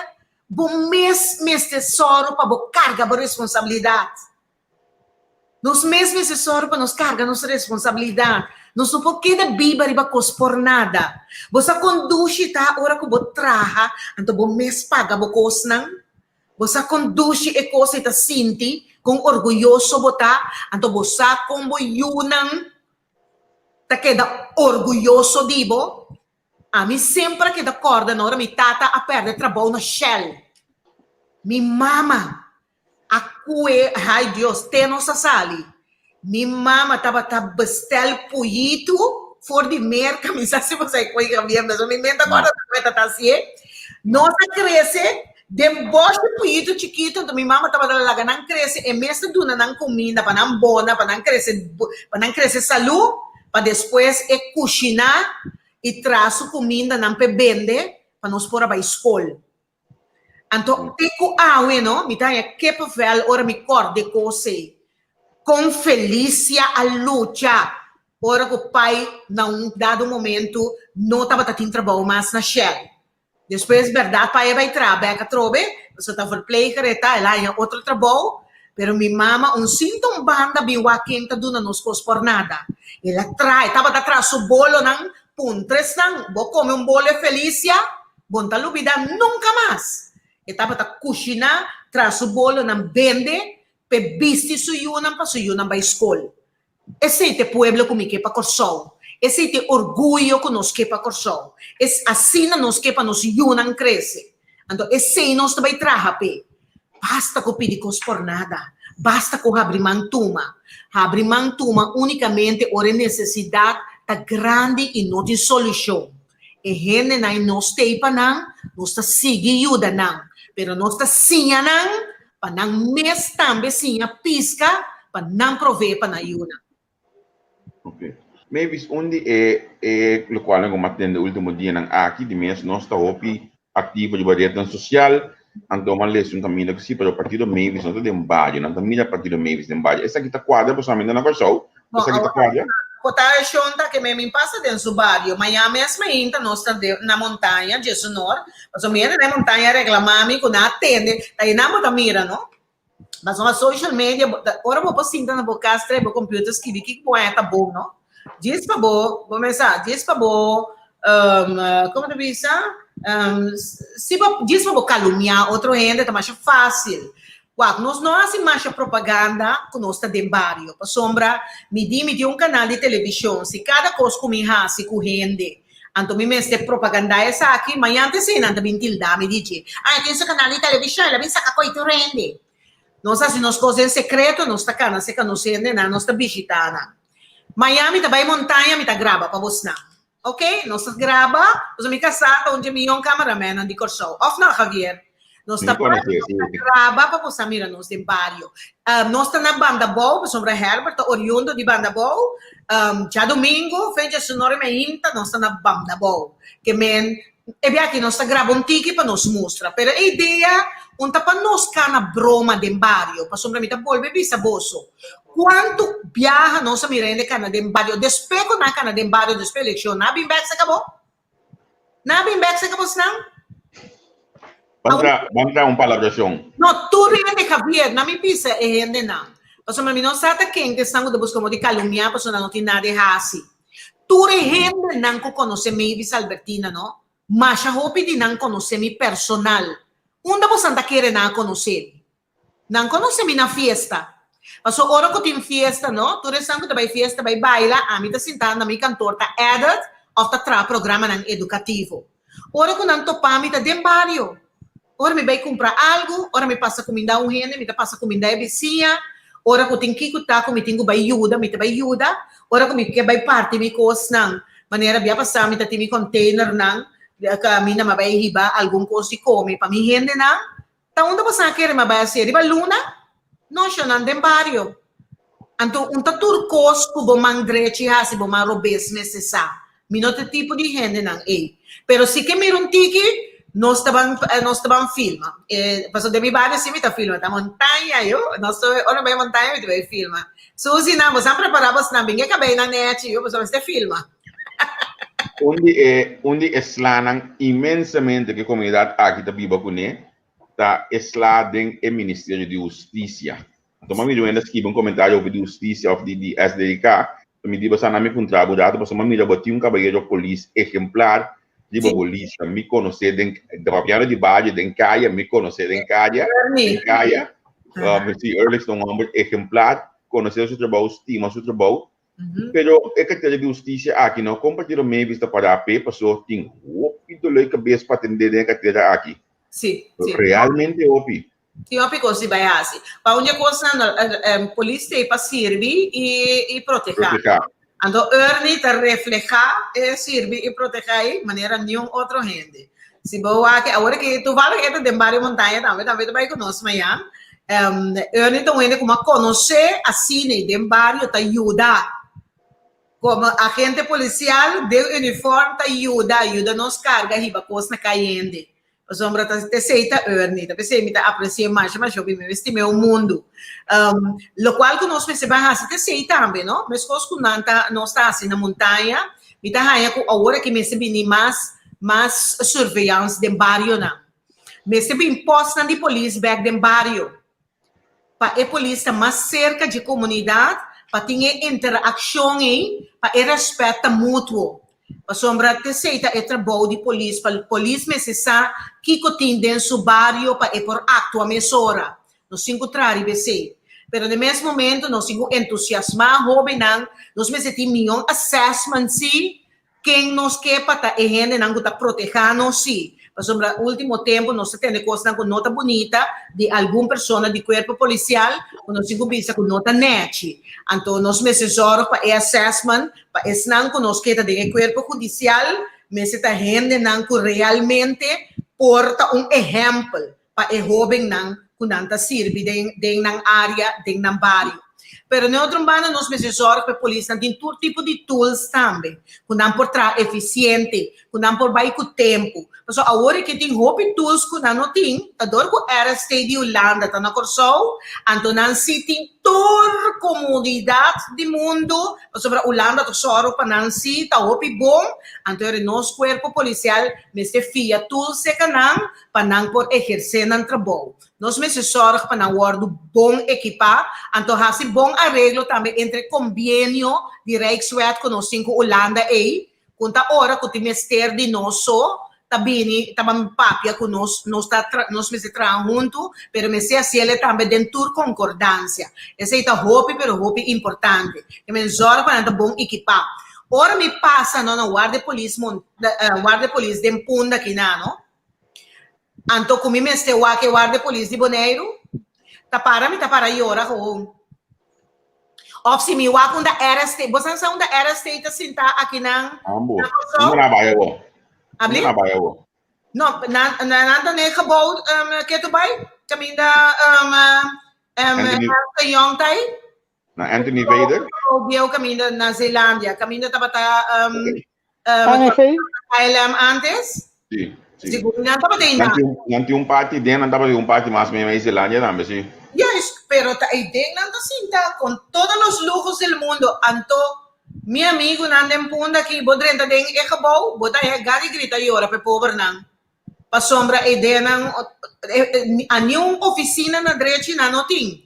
bo mes mester sòru pa bo karga bo responsabilidat. Nos mes mester sòru pa nos karga nos responsabilidat. Nos no por keda biba riba kos por nada. Bo sa kon dushi ta ora ku bo traha, anto bo mes paga bo kosnan? Bo sa kon dushi e kos ei ta sinti, kon orguyoso bo ta, anto bo sa kon bo yunan ta keda orguyoso di bo? Ami semper a keda kòrda na ora mi tata a pèrdè trabou na Shell. Mi mama a kue, hay Dios, te nos a sali. Mi mama tabata bestèl puyitu for di Merka, mi sa si bo sa e koe Javier, pero mi mente a kòrda ku e ta hasié. Nos a krese den bòshi puyitu chikitu, anto mi mama tabata laga nan krese, e mes ta duna nan kuminda pa nan bona, pa nan krese, pa nan krese salú, pa despues e kushiná i traha su kumindanan p'e bende pa nos por a bai skol. Anto te ku awe no, mi ta haña kippenvel ora mi kòrda e kos ei. Kon Felicia a lucha ora ku pai na un dado momento no tabata tin trabou mas na Shell. Despues bèrdat pai a bai traha bèk atrobe, pasobra ta verpleger e ta, el a haña otro trabou, pero mi mama un sinta un banda bin wak ken ta duna nos kos por nada. El a traha, e tabata traha su bolonan, puntra esnan, bo kome un bolo e Felicia? Bo no ta lubidá nunka mas. E tabata kushiná, traha su bolonan, bende p'e bisti su yunan pa su yunan bai skol. Esei ta e pueblo ku mi ke pa Kòrsou. Esei ta e orguyo ku nos ke pa Kòrsou. Es asina nos ke pa nos yunan krese. Anto esei nos ta bai traha p'e. Basta ku pidi kos por nada. Basta ku habri man tuma. Habri man tuma únikamente ora e nesesidat ta grandi i no tin solushon. E hendenan i nos t'ei pa nan, nos ta sigui yuda nan, pero nos ta siña nan pa nan mes tambe siña piska pa nan provee pa nan yunan. Ok. Mavis, un di e e lokualnan ku mi a tende ultimo dianan aki, di mes nos ta hopi aktivo riba retnan sosial, anto mi a lesa un kaminda ku si, pero partido Mavis no ta den bario, nan ta mira partido Mavis den bario. Esaki ta kuadra pasobra mi ta na Kòrsou, esaki ta kuadra? Bo ta eshon ta ke me min pasa den su bario. Maña mes mainta nos ta den na montaña, Djesunor, pasobra mi hende den montaña a reklama mi ku nan a tende, ta einan bo ta mira no. Pasobra social media, bo ta, ora bo por sinta na bo kas trae bo computer skibi kiko bo haña ta bon no. Djis pa bo, bo mesa, djis pa bo, komo ta bisa, si bo, djis pa bo kalumia otro hende ta masha fácil. Wak, nos no hasi masha propaganda ku nos ta den bario, pasobra mi di mi tin un kanal di televishon, si kada kos ku mi hasi ku hende, anto mi mester propagandá esaki, mañan te esei nan ta bin tilda mi di dje, Ah, e tin su kanal di televishon, el a bin saka koi tur hende. Nos hasi nos kos den sekreto, nos ta kana serka nos hendenan, nos ta bishitá nan. Mañan mi ta bai montaña, mi ta graba pa bosnan. Ok, nos ta graba, pasobra mi kasá ta un dje miyon kameramennan di Kòrsou. Òf no, Javier? Nos ta Mi konosé, nos ta sí. graba pa boso mira nos den bario. Nos ta na Bandabou, pasobra Herbert ta oriundo di Bandabou. Djadumingu, fecha su nore meinta, nos ta na Bandabou. Ke men, e bia aki nos ta graba un tiki pa nos mustra. Pero e idea un ta pa nos kana broma den bario, pasobra mi ta bolbe bisa boso, Kuantu biaha nos a mira hende kana den bario despe ku nan a kana den bario despe elekshon? Nan a bin bèk saka bo? Nan a bin bèk saka bosnan? Ban tra, ban tra un palabrashon. No, tur hende, Javier, nan mi bisa e hendenan. Pasobra mi no sa ta ken ku esnan ku ta buska modo di kalumniá pasobra nan no tin nada di hasi. Tur e hendenan ku konosé Mavis Albertina no, masha hopi di nan konosé mi personal. Unda bosan ta kere nan a konosé mi? Nan konosé mi na fiesta. Paso ora ku tin fiesta no, tur esnan ku ta bai fiesta bai baila, ami ta sintá na mi kantor ta edit òf ta traha programanan edukativo. Ora ku nan topá mi ta den bario. Ora mi bai kumpra algu, ora mi pasa kumindá un hende, mi ta pasa kumindá e bisiña. Ora ku tin kiko ta ku mi tin ku bai yuda, mi ta bai yuda. Ora ku mi ke bai parti mi kosnan, manera bia pasá mi ta tin mi containernan, kaminda mi a bai hiba algun kos di kome pa mi hendenan. Ta unda bo sa kere ma bai hacié? Riba luna? No, shonan, den bario. Anto un ta tur cos cu bo man drechi haci, bo man robes mester sa. Mi no ta e tipo di hendenan ey. Pero si ke mira un tiki, nos ta ban, nos ta ban filma. E, pasobra den mi bario si mi ta filma, ta montaña yo. Nos ta, ora mi bai montaña mi ta bai filma. Susi nan, bosan prepara bosnan, bin e cabeynan nechi yo, pasobra mester filma. Un di e un di e slanan inmensamente ku e komunidat aki ta biba kuné ta e sla den e Ministerio di Hustisia. Anto mami Luenda skibi un komentario over di hustisia òf di di SDK, mi di bo sa nan mi puntra bo rato pasobra mi mira bo tin un kabayero polis ehemplar riba bo lista. Mi konosé den papiando di bario den kaya, mi konosé den kaya, den kaya. Si Erlich ta un hòmber ehemplar, konosé su trabou, stima su trabou. Pero e kartera di hustisia aki no kon Partido Mavis ta pará p'e paso tin hopi dolor di kabes pa atendé den e kartera aki. Sí, sí. Realmente hopi. Tin hopi kos di bai hasi. Pa un di e kosnan polis t'ei pa sirbi i i protehá. Protehá. Anto Ernie ta reflehá e sirbi i protehá ei manera niun otro hende. Si bo wak awor aki toevallig e ta den Bario Montaña tambe, tambe ta bai ku nos mañan. Ernie ta un hende ku mi a konosé asina i den bario ta yuda. Komo agente polisial den uniform ta yuda, yuda nos karga hiba kos na kai hende. Pasobra ta esei ta Ernie, ta p'esei mi ta apresi'é masha masha hopi, mi stim'é un mundu. Lokual ku nos mester bai hasi ta esei tambe, no? Meskos ku nan ta nos ta hasi na montaña, mi ta haña ku awor aki mester bini mas mas surveillance den barionan. Mester bin postnan di polis bek den bario pa e polis ta mas serka dje komunidat pa tin e interakshon ei pa e rèspèt ta mutuo. Pasobra t'esei ta e trabou di polis, pa polis mester sa kiko tin den su bario pa e por aktua mesora. Nos tin ku traha riba esei. Pero na e mes momento nos tin ku entusiasmá hóbennan, nos mester tin mion assessment sí, Ken nos ke pa ta e hendenan ku ta protehá nos? Sí, pasobra último tempu nos ta tende kosnan ku no ta bunita di algun persona di kuerpo polisial ku nos tin ku bisa ku no ta nèchi. Anto nos mester zòrg pa e assessment pa esnan ku nos ke ta den e kuerpo hudisial mester ta hendenan ku realmente por ta un ehèmpel pa e hóbennan ku nan ta sirbi den den nan área, den nan bario. Pero na e otro banda nos mester sòrg pa e polisnan tin tur tipo di tools tambe, ku nan por traha efisiente, ku nan por bai ku tempu. Pasobra awor e ke tin hopi tools ku nan no tin, ta dor ku RST di Hulanda ta na Kòrsou, anto nan si tin tur komodidat di mundu, pasobra Hulanda ta sòru pa nan si ta hopi bon, anto ora nos kuerpo polisial mester fia tools serka nan pa nan por ehersé nan trabou. Nos mester sòrg pa nan wòrdu bon ekipá, anto hasi bon areglo tambe entre kombienio di Rijkswet ku nos tin ku Hulanda ei, ku ta ora ku tin mester di nos so, ta bini ta ban papia ku nos, nos ta nos mester traha huntu, pero mester hasiel tambe den tur konkordansia. Esei ta hopi pero hopi importante. Ke men zòrg pa nan ta bon ekipá. Ora mi pasa no na warda di polis mon warda di polis den Punda kina no, anto ku mi mester wak e warda di polis di Boneiru, ta para mi ta para yora gewoon. Of si mi wak unda RST, bo sa unda RST ta sinta akinan Ambo. na Kòrsou? Unda na bai awo? Abli? Unda na bai awo? No, nan nan ta n'e gebouw um, ketu bai, kaminda um, um, Anthony, Ernst Young ta ei. na Anthony Vader? Gebouw bieu kaminda na Zeelandia, kaminda tabata um, Okay. um, ANG? KLM antes. Sí, sí. Sigur nan tabata ei Nan nan. tin, nan tin un parti den, nan tabata un parti mas mei mei Zeelandia tambe, sí. Juist, pero ta ei den nan ta sinta con todos los lujos del mundo. Anto, mi amigunan den Punda aki, bo drenta den e gebouw, bo ta haya gana di grita yora pa e pobernan. Pasobra e denan, a niun oficina na drechi nan no tin.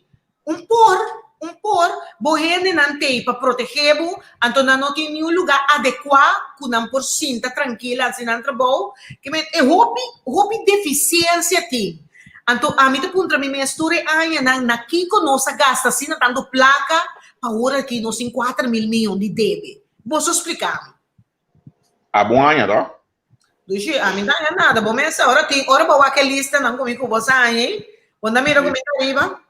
Un por, un por, bo hendenan t'ei pa protegé bo, anto nan no tin niun lugá adekuá ku nan por sinta trankil hasi nan trabou. Ke men, e hopi, hopi defisiensia tin. Anto ami ta puntra mi mes tur e añanan na kiko nos a gasta asina tantu plaka pa ora aki nos tin 4000 miyon di debe. Boso splika mi. A bon aña to? Dushi, ami no haña nada. Bo mesa, ora tin, ora bo wak e listanan ku mi ku bo sa haña ei, bo ta mira ku mi ta riba.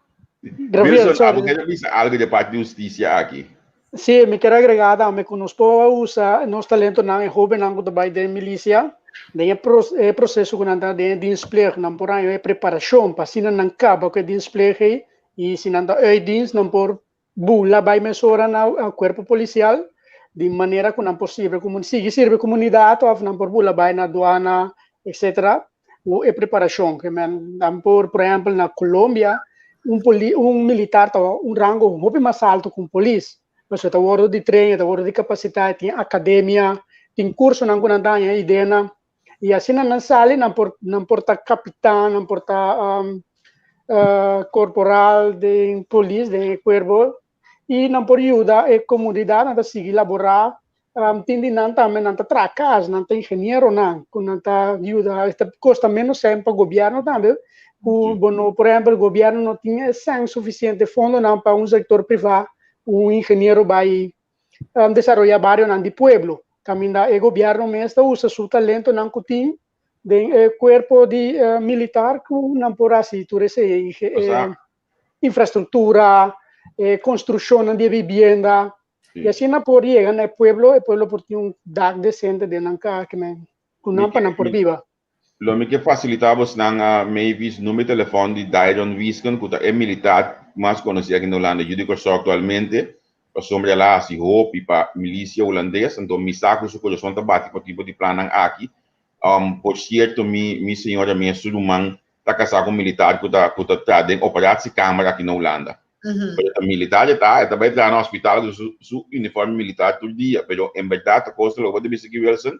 Gabriel, Wilson, abo sorry. kere bisa algo de parti di hustisia aki? Sí, mi ker agregá tambe ku nos por usa nos talentonan, e hóbennan ku ta bai den milisia, den e pro e proseso ku nan ta den e dienstplicht, nan por haña e preparashon pa asina nan kaba ku e dienstplicht ei i si nan ta uit dienst nan por Bula bai mesora na cuerpo policial di manera cu nan por sirbi comu sigui sirbi comunidad of nan por bula bai na aduana etcetera cu e preparacion ke men nan por por ehempel na Colombia un poli un militar ta un rango hopi mas alto cu un polis pasobra e ta wordo di train e ta wordo di capacita e tin academia tin cursonan cu nan ta haña ideanan y asina nan sali nan por nan por ta capitan nan por ta corporal den polis den e cuerpo y nan por yuda e comunidad nan ta sigui labora tin di nan tambe nan ta traha cas nan ta ingenieronan cu nan ta yuda ta costa menos cen pa gobierno tambe cu bo no por ehempel gobierno no tin e cen suficiente fondonan pa un sector priva un ingeniero bay desaroya barionan di pueblo caminda e gobierno mes ta usa su talentonan cu tin den e cuerpo di militar cu nan por haci tur esey infrastructura e construccionnan di e vivienda y asina por yega na e pueblo e pueblo por tin un dak decente den nan cas cu nan pa nan por biba. Lo mi ke fasilitá bosnan a Mavis number di telefòn di Dairon Wiesken ku ta e militar mas konosí aki na Hulanda yu di Kòrsou aktualmente pasobra el a hasi hopi pa milisia hulandes anto mi sa ku su kurason ta bati pa tipo di plannan aki. Por sierto mi mi señora mes su ruman ta kasá ku un militar ku ta ku ta traha den operatiekamer aki na Hulanda. Pero ta militar e ta, e ta bai traha na hospital ku su su uniforme militar tur dia pero en bèrdat ta kos ta loke bo ta bisa aki Wilson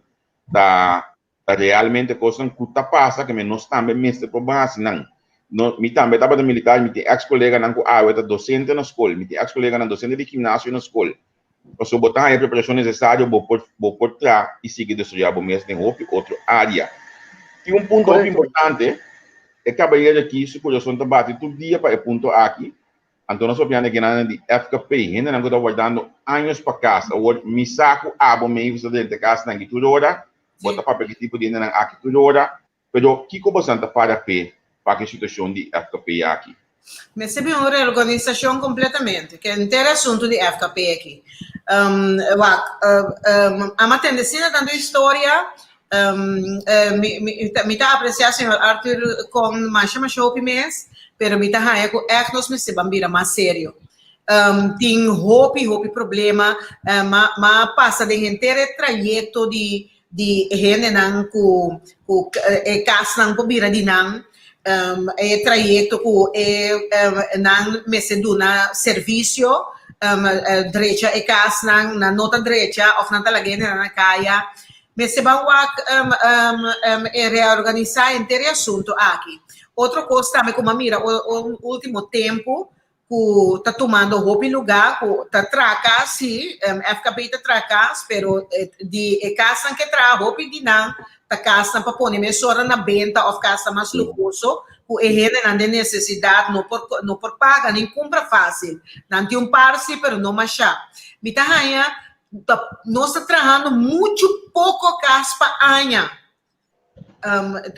ta Ta realmente kosnan ku ta pasa ke men nos tambe mester por ban hasi nan. No, mi tambe tabata militar, mi tin eks koleganan ku awe ta dosente na skol, mi tin eks koleganan dosente di gimnasio na skol. Pasobra bo ta haña e preparashon nesesario bo por bo por tra i sigui desaroyá bo mes den hopi otro área. Tin un punto hopi importante, e kabayero aki su kurason ta bati tur dia pa e punto aki, Anto nos papiando e genannan di FKP, hendenan ku ta wardando años pa kas. Awor mi sa ku abo Mavis ta drenta e kasnan aki tur ora, bo ta papia ku e tipo di hendenan aki tur ora, pero kiko bosan ta para p'e pa ku e situashon di FKP aki? Mester bin un reorganisashon kompletamente, ke henter e asuntu di FKP aki. Wak, amo a tende asina tantu historia, Mi ta apreciá señor Arthur con masha masha hopi mes, pero mi ta haña cu ègt nos mester ban bira mas serio. Tin hopi hopi problema, ma ma pasa den henter e trayecto di di hendenan cu cu e casnan por bira di nan, e trayecto cu e nan mester duna servicio, drecha e casnan, nan no ta drecha of nan ta laga hendenan na caya. Mester ban wak e reorganisá henter e asuntu aki. Otro kos tambe ku mi a mira ultimo tempu. ku ta tumando hopi lugá, ku ta traha kas, sí, FKP ta traha kas, pero di e kasnan ke traha hopi di nan ta kasnan pa pone mesora na benta òf kasnan mas luhoso ku e hendenan den nesesidat no por no por paga ni kumpra fásil. Nan tin un par sí, pero no mashá. Mi ta haña ta nos ta trahando muchu poko kas pa aña.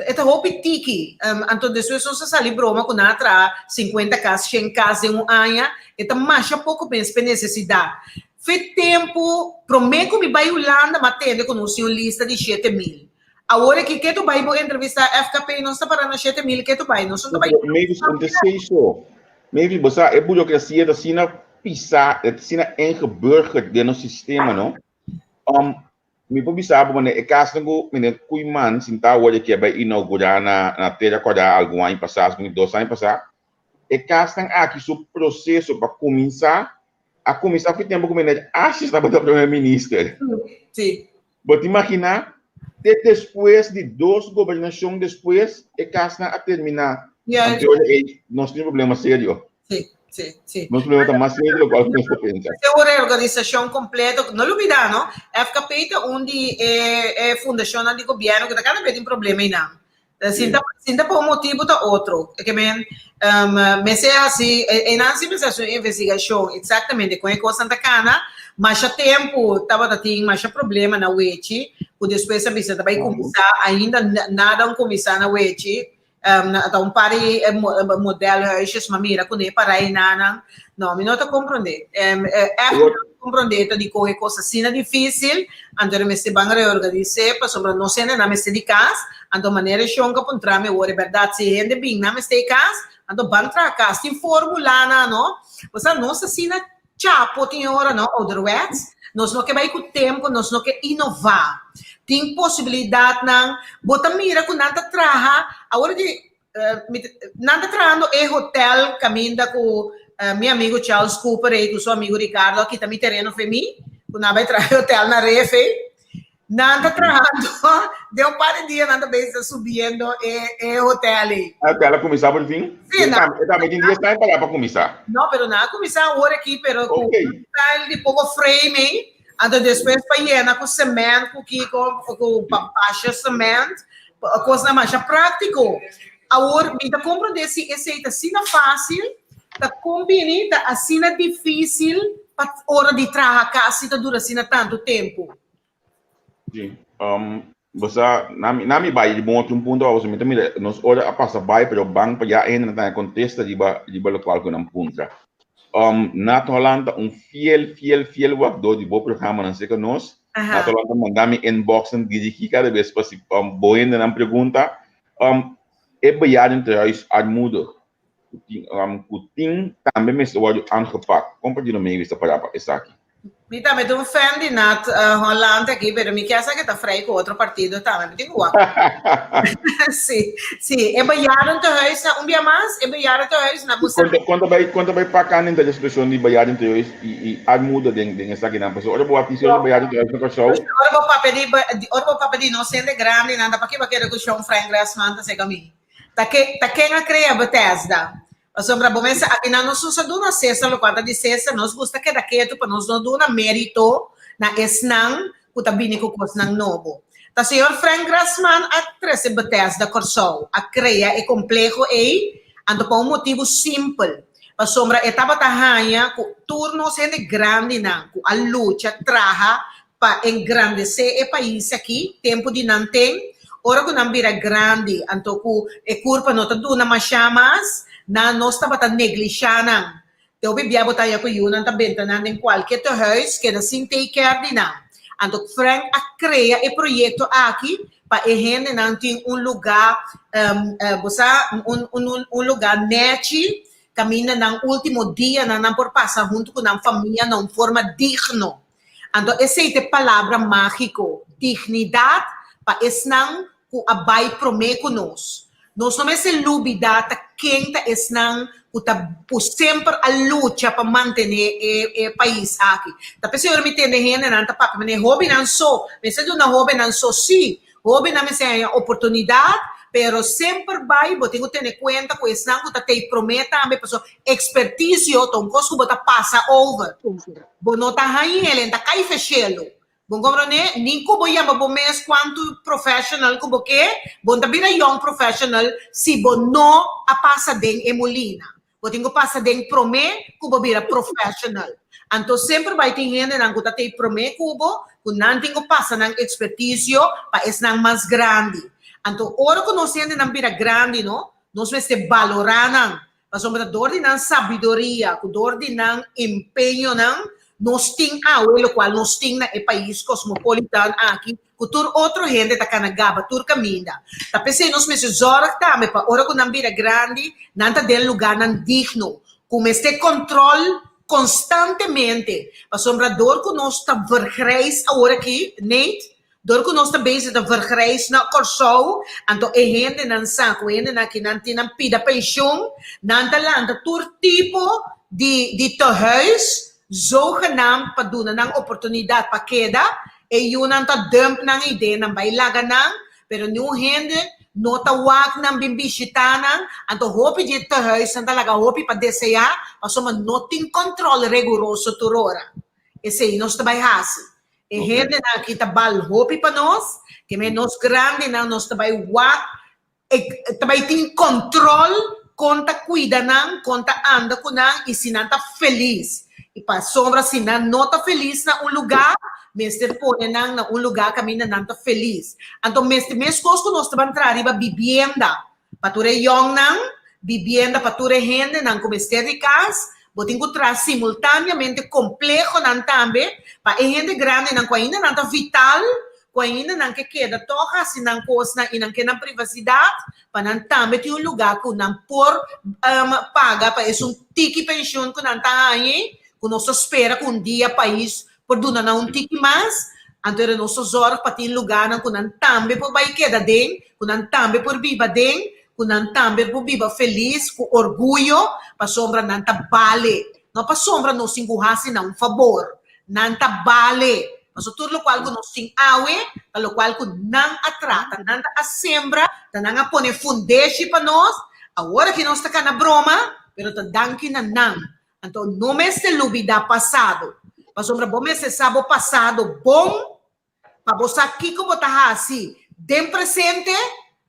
E ta hopi tiki. Anto despues nos a sali broma ku nan a traha sinkuenta kas, shen kas den un aña. E ta masha poko mens p'e nesesidat. Fe tempu promé ku mi bai Hulanda m'a tende ku nos tin un lista di 7000. Awor aki ke tu bai bo entrevistá FKP nos ta para na 7000 ke tu bai. Nos no ta bai. Mavis un te seis so. Mavis bo sa e burokrasia ta asina pisá, e ta asina ingeburgerd den nos sistema no. Mi por bisa bo manera e kasnan ku meneer Koeiman sintá awor e ke bai inougurá na na Tera Kòrá algun aña pasá, asina dos aña pasá, e kasnan aki su proseso pa kuminsá a kuminsá for tempu ku meneer Asjes tabata prome minister. Sí. Bo ta imaginá te despues di dos gobernashon despues e kasnan a terminá. Ja. Anto ora ei nos tin problema serio. Sí, sí, sí. Nos problema ta mas serio di lokual ku nos ta pensa. Esei un reorganisashon kompleto. No lubidá, no? FKP ta un di e e fundashonnan di gobièrnu ku ta kada bes tin problema einan. Sin ta sin ta pa un motibu ta otro. Ke men mester hasi einan si mester hasi un investigashon eksaktamente kon e kosnan ta kana. Masha tempu tabata tin masha problema na Wechi ku despues a bisa ta bai kuminsá ainda nada a kuminsá na Wechi. Ta un par di modelhuisjes, ma mira kuné para enanan. No, mi no ta komprondé. Ègt mi no ta komprondé ta dikon e kos asina difísil, anto e mester ban reorganis'é pasobra nos hendenan mester di kas, anto manera e shon ka puntra mi awor e bèrdat si e hende bin nan mester e kas, anto ban traha kas. Tin formulanan no. Osea nos asina Chapo tin e ora no, ouderwets. Nos no ke bai ku tempu, nos no ke inová. Tin posibilidatnan, bo ta mira ku nan ta traha, awor di nan ta trahando e hotel kaminda ku mi amigu Charles Cooper ei ku su amigu Ricardo a kita mi tereno fe mi, ku nan a bai traha e hotel na Ref ei. Nan ta trahando, den un par di dia nan ta bezig subiendo e, e hotel ei. Ah, hotel a kuminsá por fin? Sí, nan. E tambe tin 10 aña para pa kuminsá. No, pero nan a kuminsá awor aki, pero ku okay. style di poko frame ei. Anto despues pa yena ku cement, ku kiko, ku basha cement, kosnan masha práktiko. Awor, mi ta komprondé si esei ta asina fásil, ta kon bini ta asina difísil pa ora di traha kas si ta dura asina tantu tempu. Sí. Bo sa, na mi, na mi bai riba un otro punto, pasobra mi ta mira, nos ora a pasa bai, pero ban pa ya ainda no ta kontesta riba, riba lokual ku nan puntra. Nat Holland ta un fiel, fiel, fiel wakdó di bo programanan serka nos. Nat Holland ta manda mi inboxnan dirigí kada bes pa si bo hendenan pregunta. E bejaardentehuis armoedig ku tin, ku tin tambe mester wòrdu aangepakt. Kon Partido Mavis ta pará pa esaki? Mi tambe ta un fan di Nat Holland aki, pero mi kier sa ke ta frei ku otro partido tambe. Mi tin ku wak. Sí, sí. E bejaardentehuis na, un bia mas, e bejaardentehuis na busa. Kon ta, kon ta bai, kon ta bai paka nan ta e situashon di bejaardentehuis i, i armoede den, den esakinan? Pasobra ora bo wak di bejaardentehuis na Kòrsou. Ora bo papia di, ora bo papia di nos hende grandinan, ta paki bo kere ku Shon Frank Grasman ta seka mi? Ta ke, ta ken a krea Bethesda? Pasobra bo mester akinan nos no sa duna Cesar lokual ta di Cesar, nos gusta keda ketu pa nos no duna merito na esnan ku ta bini ku kosnan nobo. Ta señor Frank Grasman a trese Bethesda Kòrsou, a krea e kompleho ei, anto pa un motibu simpel, pasobra e tabata haña ku tur nos hende grandinan ku a lucha, traha pa engrandesé e pais aki, tempu di nan ten, ora ku nan bira grandi, anto ku e kurpa no ta duna mashá mas, nan nos tabata neglishá nan. Te hopi bia bo ta haña ku yunan ta benta nan den kualke tehuis, keda sin take care di nan. Anto Frank a krea e proyekto aki pa e hendenan tin un lugá, bo sa, un un un lugá nèchi, kaminda nan último dianan nan por pasa huntu ku nan famia na un forma digno. Anto esei ta e palabra mágiko, dignidat pa esnan ku a bai promé ku nos. Nos no mester lubidá ta ken ta esnan ku ta ku semper a lucha pa mantené e e pais aki. Ta p'esei ora mi tende hendenan ta papia manera hóbennan so, mester duna hóbennan so. Sí, hóbennan mester haña oportunidat. Pero semper bai bo tin ku tene kuenta ku esnan ku ta tei promé tambe pasobra ekspertisio ta un kos ku bo ta pasa over. Bo no ta hañ'el, e ta kai feshelu. Bo komprondé? Ni ku bo yama bo mes kuantu professional ku bo ke, bo no ta bira young professional si bo no a pasa den e mulina. Bo tin ku pasa den promé ku bo bira professional. Anto semper bai tin hendenan ku ta tei promé ku bo, ku nan tin ku pasa nan ekspertisio pa esnan mas grandi. Anto ora ku nos hendenan bira grandi no, nos mester balorá nan. Pasobra dor di nan sabiduria ku dor di nan empeñonan, nos tin awe lokual nos tin na e pais kosmopolitan aki ku tur otro hende ta kana gaba tur kaminda. Ta p'esei nos mester zòrg tambe pa ora ku nan bira grandi, nan ta den lugánan digno, ku mester kòntròl konstantemente. Pasobra dor ku nos ta vergrijs aworakí, Nate, dor ku nos ta bezig ta vergrijs na Kòrsou, anto e hendenan sa ku hendenan aki nan tin nan pida penshun, nan ta lanta tur tipo di di tehuis, zogenaamd pa duna nan oportunidat pa keda, e yunan ta dump nan idee, nan bai laga nan, pero niun hende no ta wak nan bin bishita nan, anto hopi di e tehuisnan ta laga hopi pa deseá, pasobra no tin kòntròl riguroso tur ora. Esei nos ta bai hasi. E hendenan aki ta bal hopi pa nos, ke men nos grandinan nos ta bai wak E ta bai tin control con ta cuida nan, con ta anda cu nan y si nan ta feliz. Y pasobra si nan no ta feliz na un lugar, mester pone nan na un lugar caminda nan ta feliz. Anto mester mescos cu nos ta ban traha riba bibienda pa tur e yongnan, bibienda pa tur e hendenan cu mester di cas, bo tin cu traha simultaneamente complehonan tambe pa e hende grandinan cu ainda nan ta vital, ku ainda nan ke keda tòg hasi nan kosnan i nan ke nan privasidat, pa nan tambe tin un lugá ku nan por paga pa esun tiki penshun ku nan ta haña, ku nos ta spera ku un dia pais por duna nan un tiki mas, anto era nos ta zòrg pa tin lugánan ku nan tambe por bai keda den, ku nan tambe por biba den, ku nan tambe por biba felis, ku orguyo, pasobra nan ta bale. No pasobra nos tin ku hasi nan un fabor, Nan ta bale. Pasobra tur lokual ku nos tin awe ta lokual ku nan a trata, nan ta a sembra, ta nan a pone fundeshi pa nos. Awor aki nos ta kana broma, pero ta danki na nan. Anto no mester lubida pasado, pasobra bo mester sa bo pasado bon pa bo sa kiko bo ta hasi den presente,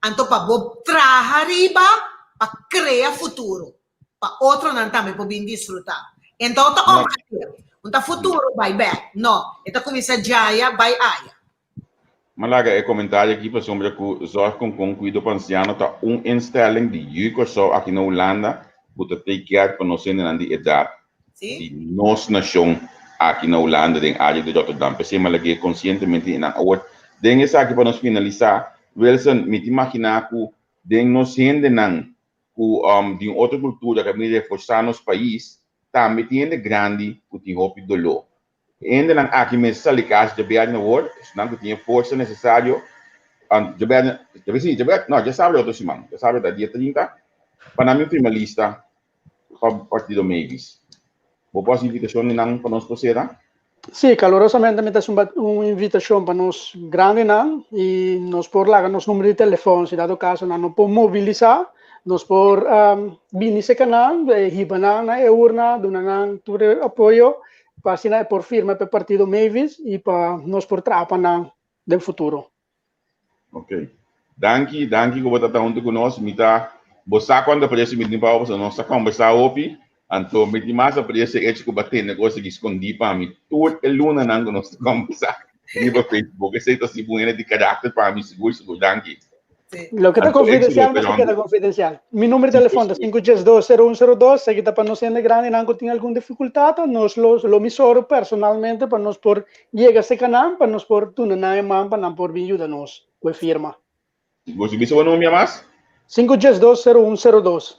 anto pa bo traha riba pa krea futuro. pa otronan tambe por bin disfruta. Enton ta omgekeerd. Un ta futuro bai bek. No, e ta kuminsá djaya bai aya. Mi a laga e komentario aki pasobra ku Zorg Concon Kuido pa Ansiano ta un instelling di Yu Kòrsou aki na Hulanda ku ta take care pa nos hendenan di edat di nos nashon aki na Hulanda den área di Rotterdam. P'esei mi a lag'é konsientemente einan. Awor, den esaki pa nos finalisá, Wilson, mi ta imaginá ku den nos hendenan ku di un otro kultura ku a bini reforsá nos pais, tambe tin hende grandi ku tin hopi doló. E hendenan aki mester sali kas djabièrnè awor, esnan ku tin e forsa nesesario, djabièrnè, djabi si, djabièrnè, no, djasabra otro siman, djasabra ta dia 30, pa nan bin firma lista pa partido Mavis. Bo por hasi invitashon di nan pa nos por sera? Sí, calorosamente mi ta haci un invitacion pa nos grandinan y nos por laga nos numero di telefon si dado caso nan no por mobilisa, nos por bini cerca nan, hiba nan na e urna, duna nan tur e apoyo pa asina e por firma pa e partido Mavis y pa nos por traha pa nan den futuro. Ok. Danki, danki ku bo ta ta huntu ku nos. Mi ta, bo sa kuantu aprecio mi tin pa bo, pasobra nos ta kombersá hopi. Anto mi tin mas aprecio e hecho ku bo a tene kos aki skondí pa mi tur e lunanan ku nos ta kombersá riba Facebook. Esei ta sibu un hende di karakter pa mi, sigur sigur. Danki. Loke ta confidencial mester keda confidencial. Mi numero di telefon ta 512-0102, esaki ta pa nos hende grandinan ku tin algun difikultat, nos lo lo mi sòru personalmente pa nos por yega serka nan, pa nos por duna nan e man pa nan por bin yuda nos ku e firma. Bo si bisa bo number mas? 512-0102.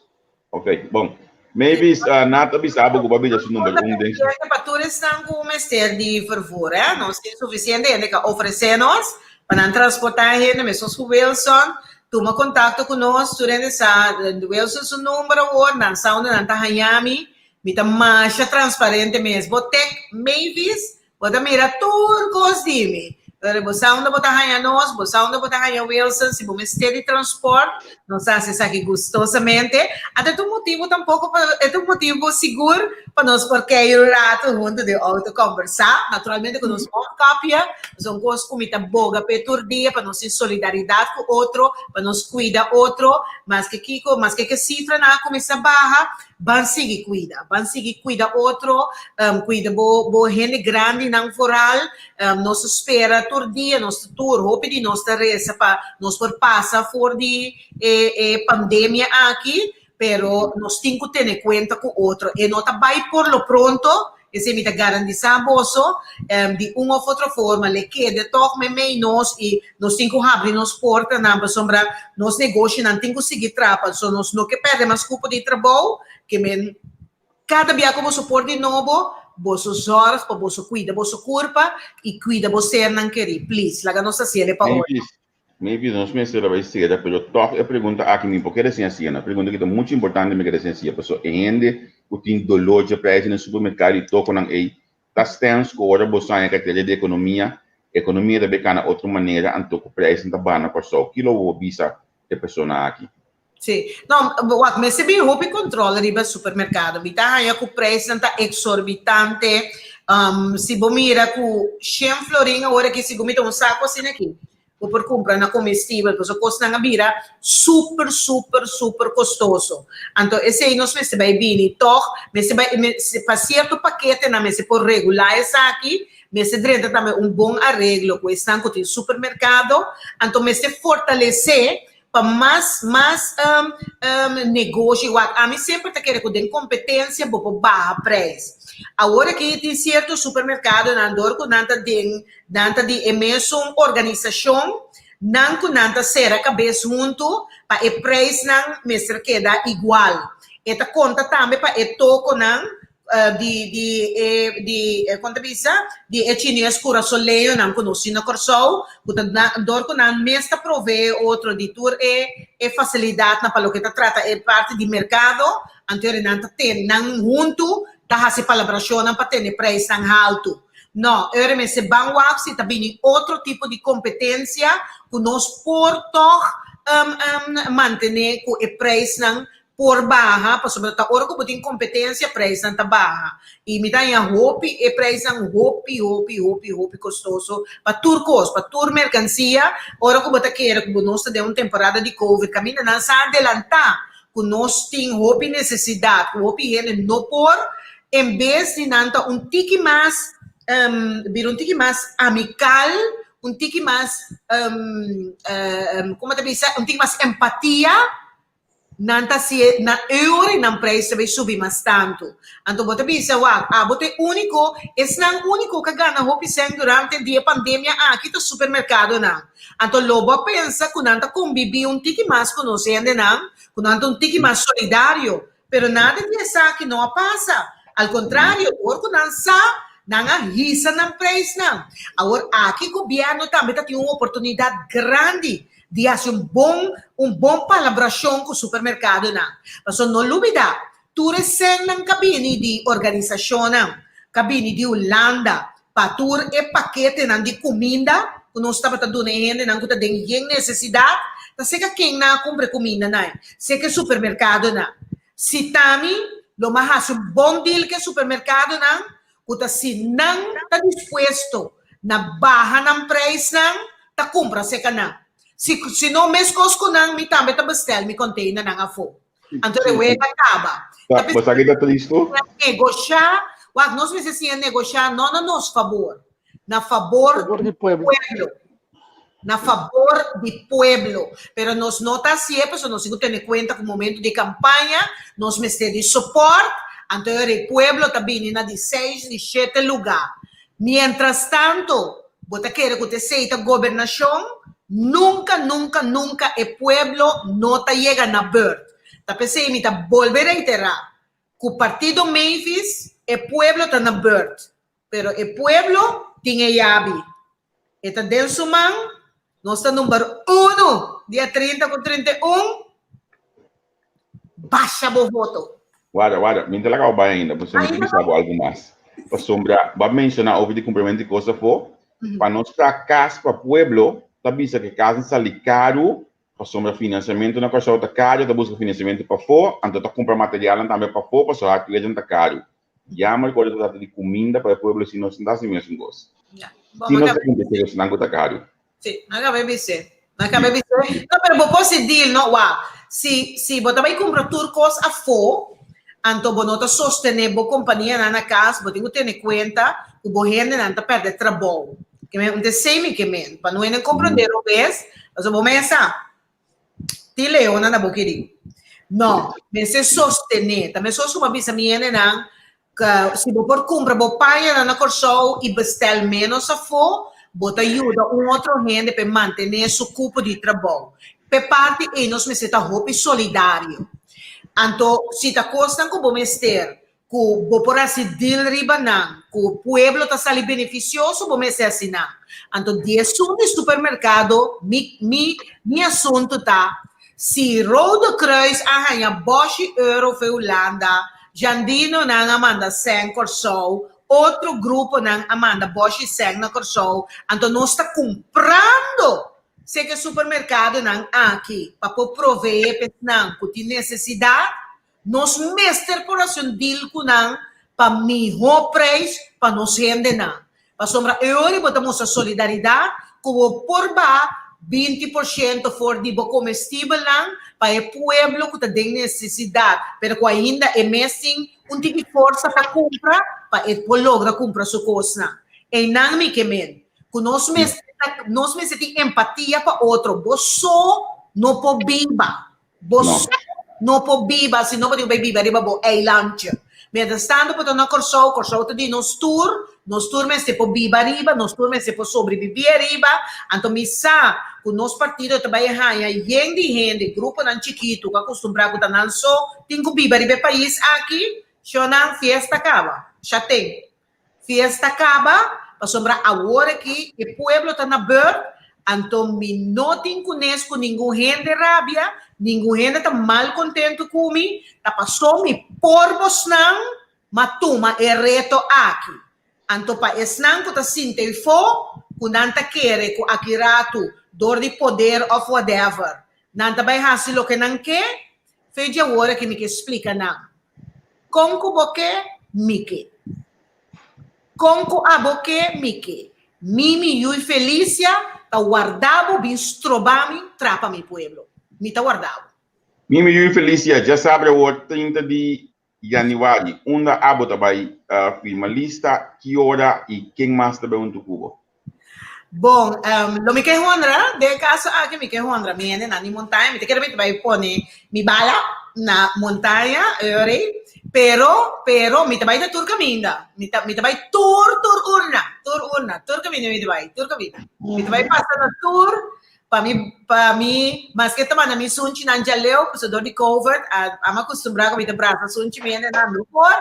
Ok, bon. Mavis, Nat a bisa bo ku bo a bira su number un den. Pa tur esnan ku mester di vervoer, eh, nos tin sufisiente hende ku a ofresé nos pa nan transportá hende, meskos ku Wilson, tuma kontakto ku nos, tur hende sa Wilson su number awor, nan sa unda nan ta haña mi, mi ta masha transparente mes. Bo tek Mavis, bo ta mira tur kos di mi. Pero bo sa unda bo ta haña nos, bo sa unda bo ta haña Wilson, si bo mester di transport, nos ta hasi esaki gustosamente. Anto e ta un motibu tampoko pa, e ta un motibu sigur pa nos por kei un ratu huntu den outo kombersá, naturalmente ku nos mondkapje, pasobra un kos ku mi ta boga p'e tur dia pa nos tin solidaridat ku otro, pa nos kuida otro, maske kiko, maske ke sifranan a kuminsá baha, Ban sigui kuida, ban sigui kuida otro, kuida bo bo hende grandinan vooral. Nos ta spera tur dia, nos ta tur, hopi di nos ta resa pa nos por pasa for di e e pandemia aki, pero nos tin ku tene kuenta ku otro. E no ta bai por lo pronto, Esei mi ta garantisa boso, di un of otro forma le keda tog meimei nos i nos tin ku habri nos portanan pasobra nos negoshinan tin ku sigui trapa. So nos no ke pèrdè mas kupo di trabou, ke men kada bia ku boso por di nobo, boso zòrg pa boso kuida boso kurpa i kuida bo sernan kerí. Please, laga nos hasiel e pa ora. Maybe nos mester a bai sera, pero tòg e pregunta aki mi por keda sin hasié. E pregunta aki ta muchu importante mi keda sin hasié, pasobra e hende ku tin doló dje preis den e supermerkado i tokonan ei ta stèns ku ora bo saña kartera di ekonomia, ekonomia ta bai kana otro manera anto ku preisnan ta baha na Kòrsou. Kilo bo por bisa e persona aki? Sí. No, wak, mester bin hopi control riba supermercado. Mi ta haña cu prijsnan ta exorbitante. Si bo mira cu shen florin awor aki, segun mi ta un saco asina aki, bo por cumpra na comestibel, pasobra cosnan a bira super, super, super costoso. Anto esey nos mester bay bini tog, mester bay, pa cierto paketenan mester por regula esaki, mester drenta tambe un bon areglo cu esnan cu tin supermercado, anto mester fortalece Pa mas mas negoshi wak ami semper ta kere ku den kompetensia bo por baha preis. Awor aki tin sierto supermerkadonan dor ku nan ta den nan ta di e mesun organisashon nan ku nan ta sera kabes huntu pa e preisnan mester keda igual. E ta konta tambe pa e tokonan di di e di e kon ta bisa di e chines kurasoleñonan ku nos tin na Kòrsou ku ta dor ku nan mes ta proveé otro di tur e e fasilidatnan pa loke ta trata e parti di merkado anto eri nan ta tene nan huntu ta hasi palabrashonnan pa tene preisnan haltu no eri mester ban wak si ta bini otro tipo di kompetensia ku nos por tòg mantené ku e preisnan por baha pasobra ta ora ku bo tin kompetensia preisnan ta baha i mi ta haña hopi e preisnan hopi hopi hopi hopi kostoso pa tur kos pa tur merkansia ora ku bo ta kere ku bo nos ta den un temporada di covid kaminda nan sa adelantá ku nos tin hopi nesesidat ku hopi hende no por en bes di nan ta un tiki mas bira un tiki mas amikal un tiki mas komo ta bisa un tiki mas empatia. Nan ta hasié na euro i nan preis ta bai subi mas tantu. Anto bo ta bisa, Wak, abo ta e úniko, esnan úniko ku a gana hopi sèn durante di e pandemia aki ta supermerkadonan. Anto lo bo a pensa ku nan ta kombibí un tiki mas ku nos hendenan, ku nan ta un tiki mas solidario. Pero nada di esaki no a pasa. Al kontrario, dor ku nan sa, nan a hisa nan preisnan. Awor aki gobièrnu tambe ta tin un oportunidat grandi di hasi un bon un bon palabrashon ku supermerkadonan. Pasobra no lubidá, tur e sènnan ka bini di organisashonnan, ka bini di Hulanda pa tur e paketenan di kuminda ku nos tabata duna e hendenan ku ta den yen nesesidat, ta seka ken nan a kumpra e kumindanan, seka e supermerkadonan. Si t'ami, lo m'a hasi un bon deal ku e supermerkadonan ku ta si nan ta dispuesto na baha nan preisnan ta kumpra seka nan. Si si no meskos ku nan mi tambe ta bestel mi containernan afó. Anto e wega kaba. Ta Bo sa ki ta tristu? Negoshá, wak nos mester siña negoshá no na nos fabor, na fabor Fabor di pueblo. pueblo. Na fabor di pueblo. Pero nos no ta hasié pasobra nos tin ku tene kuenta ku momento di kampaña nos mester di sopòrt, anto e ora e pueblo ta bini na di seis, di shete lugá. Miéntras tanto bo ta kere ku ta esei ta gobernashon, nunka, nunka, nunka e pueblo no ta yega na bùrt. Ta p'esei mi ta bolbe reiterá ku partido Mavis e pueblo ta na bùrt, pero e pueblo tin e yabi. E ta den su man, nos ta number uno dia 30 ku 31, basha bo voto. Warda, warda, mi no ta laga bo bai ainda, pasobra mi ta bisa bo algu mas. Pasobra bo a menshoná over di kumpramentu di kos afó. Pa nos traha kas pa pueblo, ta bisa ku e kas a sali karu, pasobra finansiamentu na Kòrsou ta karu, ta buska finansiamentu pafó, anto ta kumpra materialnan tambe pafó pasobra hardware ta karu. Jammer ku ora ta trata di kuminda pa e pueblo si nos no ta hasi mesun kos. Si nos ta kumpra kosnan ku ta karu. Sí, nan acaba de bisé. Nan acaba de bisé. No, pero bo por si deal, no? Wak, si, si bo ta bai kumpra tur kos afó, anto bo no ta sostené bo kompanianan na kas, bo tin ku tene kuenta ku bo hendenan ta pèrdè trabou. Ke men, un ta esei mi ke men, pa no hende komprondé robes, pasobra bo mes sa, tin leonnan na bo keri. No, mester sostené. Ta meskos ku bo a bisa mi hendenan, Si bo por kumpra bo pañanan na Kòrsou i bestèl ménos afó, bo ta yuda un otro hende pa e mantené su kupo di trabou. P'e parti ei nos mester ta hopi solidario. Anto si ta kosnan ku bo mester ku bo por hasi deal riba nan, ku pueblo ta sali benefisioso, bo mester hasi nan. Anto di esun di supermerkado mi mi mi asuntu ta si Rode Kruis a haña bòshi euro fe Hulanda, Jandinonan a manda sèn Kòrsou, otro gruponan a manda bòshi sèn na Kòrsou, anto nos ta kumprando seke supermerkadonan aki pa por proveé pa esnan ku tin nesesidat. Nos mester por hasi un deal ku nan pa mihó preis pa nos hendenan. Pasobra e ora bo ta mustra solidaridat ku bo por baha 20% for di bo komestibelnan pa e pueblo ku ta den nesesidat, pero ku ainda e mes tin un tiki forsa pa kumpra, pa e por logra kumpra su kosnan. Einan mi ke men ku nos mester ta nos mester tin empatia pa otro. Bo so no por biba. Bo No. so no por biba si no bo tin ku bai biba riba bo eilandje. Mientras tanto bo ta na Kòrsou, Kòrsou ta di nos tur, nos tur mester por biba ariba, nos tur mester por sobrebibí ariba. Anto mi sa ku nos partido ta bai haña yen di hende, gruponan chikitu ku a kustumbrá ku ta nan so tin ku biba riba e pais aki. Shonnan, fiesta kaba. Shaten. Fiesta kaba, pasobra awor aki e pueblo ta na beurt, anto mi no tin kunes ku ningun hende rabia, ningun hende ta mal kontentu ku mi, ta paso mi por bosnan ma tuma e reto aki. Anto pa esnan ku ta sinti eifó, ku nan ta kere ku aki ratu dor di poder òf whatever, nan ta bai hasi loke nan ke, Fe dje awor aki mi ke splika nan. Kon ku bo ke, mi ke. Kon ku abo ke, mi ke. Mi, mi yui Felicia, ta warda bo bin stroba mi trapa mi pueblo. Mi ta warda bo. Mi, mi yui Felicia, dja sabri awor 30 di Januari, unda abo ta bai firma lista, ki ora i ken mas ta bai huntu ku bo? Bon, lo mi ke honra, den e kaso aki mi ke honra mi hendenan di montaña, mi ta kere mi ta bai pone mi bala na montaña, ori, pero, pero mi ta bai na tur kaminda, mi ta, mi ta bai tur, tur urna, tur urna, tur kaminda mi ta bai, tur kaminda. Mi ta bai pasa na tur Pa mi, pa mi, maske ta manda mi sunchinan djaleu, pasobra dor di covid, a, a mi acostumbrá ku mi ta brasa sunchi mi hendenan no por,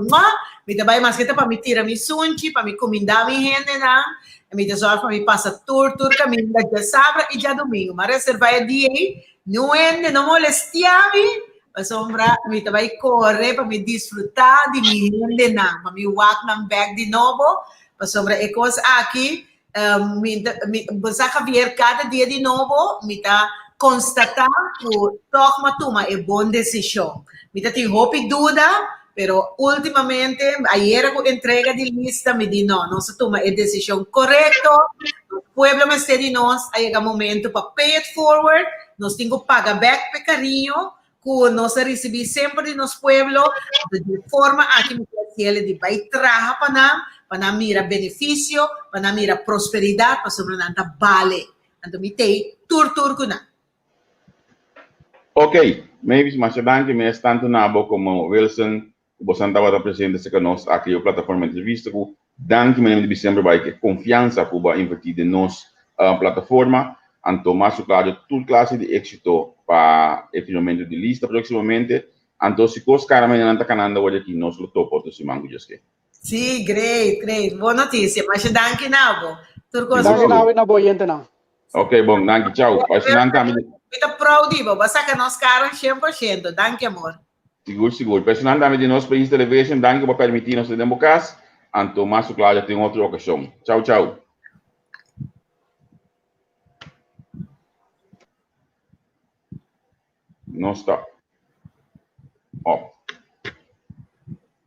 mua, mi ta bai maske ta pa mi tira mi sunchi, pa mi kumindá mi hendenan, i mi ta sòrg pa mi pasa tur, tur kaminda djasabra i djadumingu. Mi a reservá e dia ei, niun hende no molestiá mi, pasobra mi ta bai kore pa mi disfrutá di mi hendenan, pa mi wak nan bèk di nobo, pasobra e kos aki Mi ta, mi, bo sa Javier, kada dia di nobo mi ta konstatá ku tòg m'a tuma e bon desishon. Mi ta tin hopi duda, pero últimamente, ayera ku entrega di lista, mi di no, nos a tuma e desishon korekto, nos pueblo mester di nos, a yega momento pa pay it forward, nos tin ku paga bèk p'e kariño ku nos a risibí semper di nos pueblo, anto di e forma aki mi ta hasiel di bai traha pa nan, pa nan mira benefisio, pa nan mira prosperidat, pasobra nan ta bale. Anto mi t'ei tur tur ku nan. Ok, Mavis, masha danki mes tantu na bo komo Wilson ku bosan tabata presente serka nos aki riba plataforma entrevista ku danki manera mi di bisa semper bai ku e konfiansa ku bo a invertí den nos plataforma anto mas ku klaro tur klase di éksito pa e firmamentu di lista próksimamente anto si kos kara manera nan ta kanando awor aki nos lo topa otro siman ku Dios ke. Sí, great, great. Bon notisia. Masha danki na bo. Tur kos. Danki na bo i na bo oyentenan. Ok, bon, danki. Chau. Pa esnan tambe. Mi ta proud di bo. Bo a saka nos kara 100%. Danki, amor. Sigur, sigur. Personal tambe di Nos Pais Television, danki pa permiti nos ta den bo kas. Anto mas ku klaru tin otro okashon. Chau, chau. Non-stop.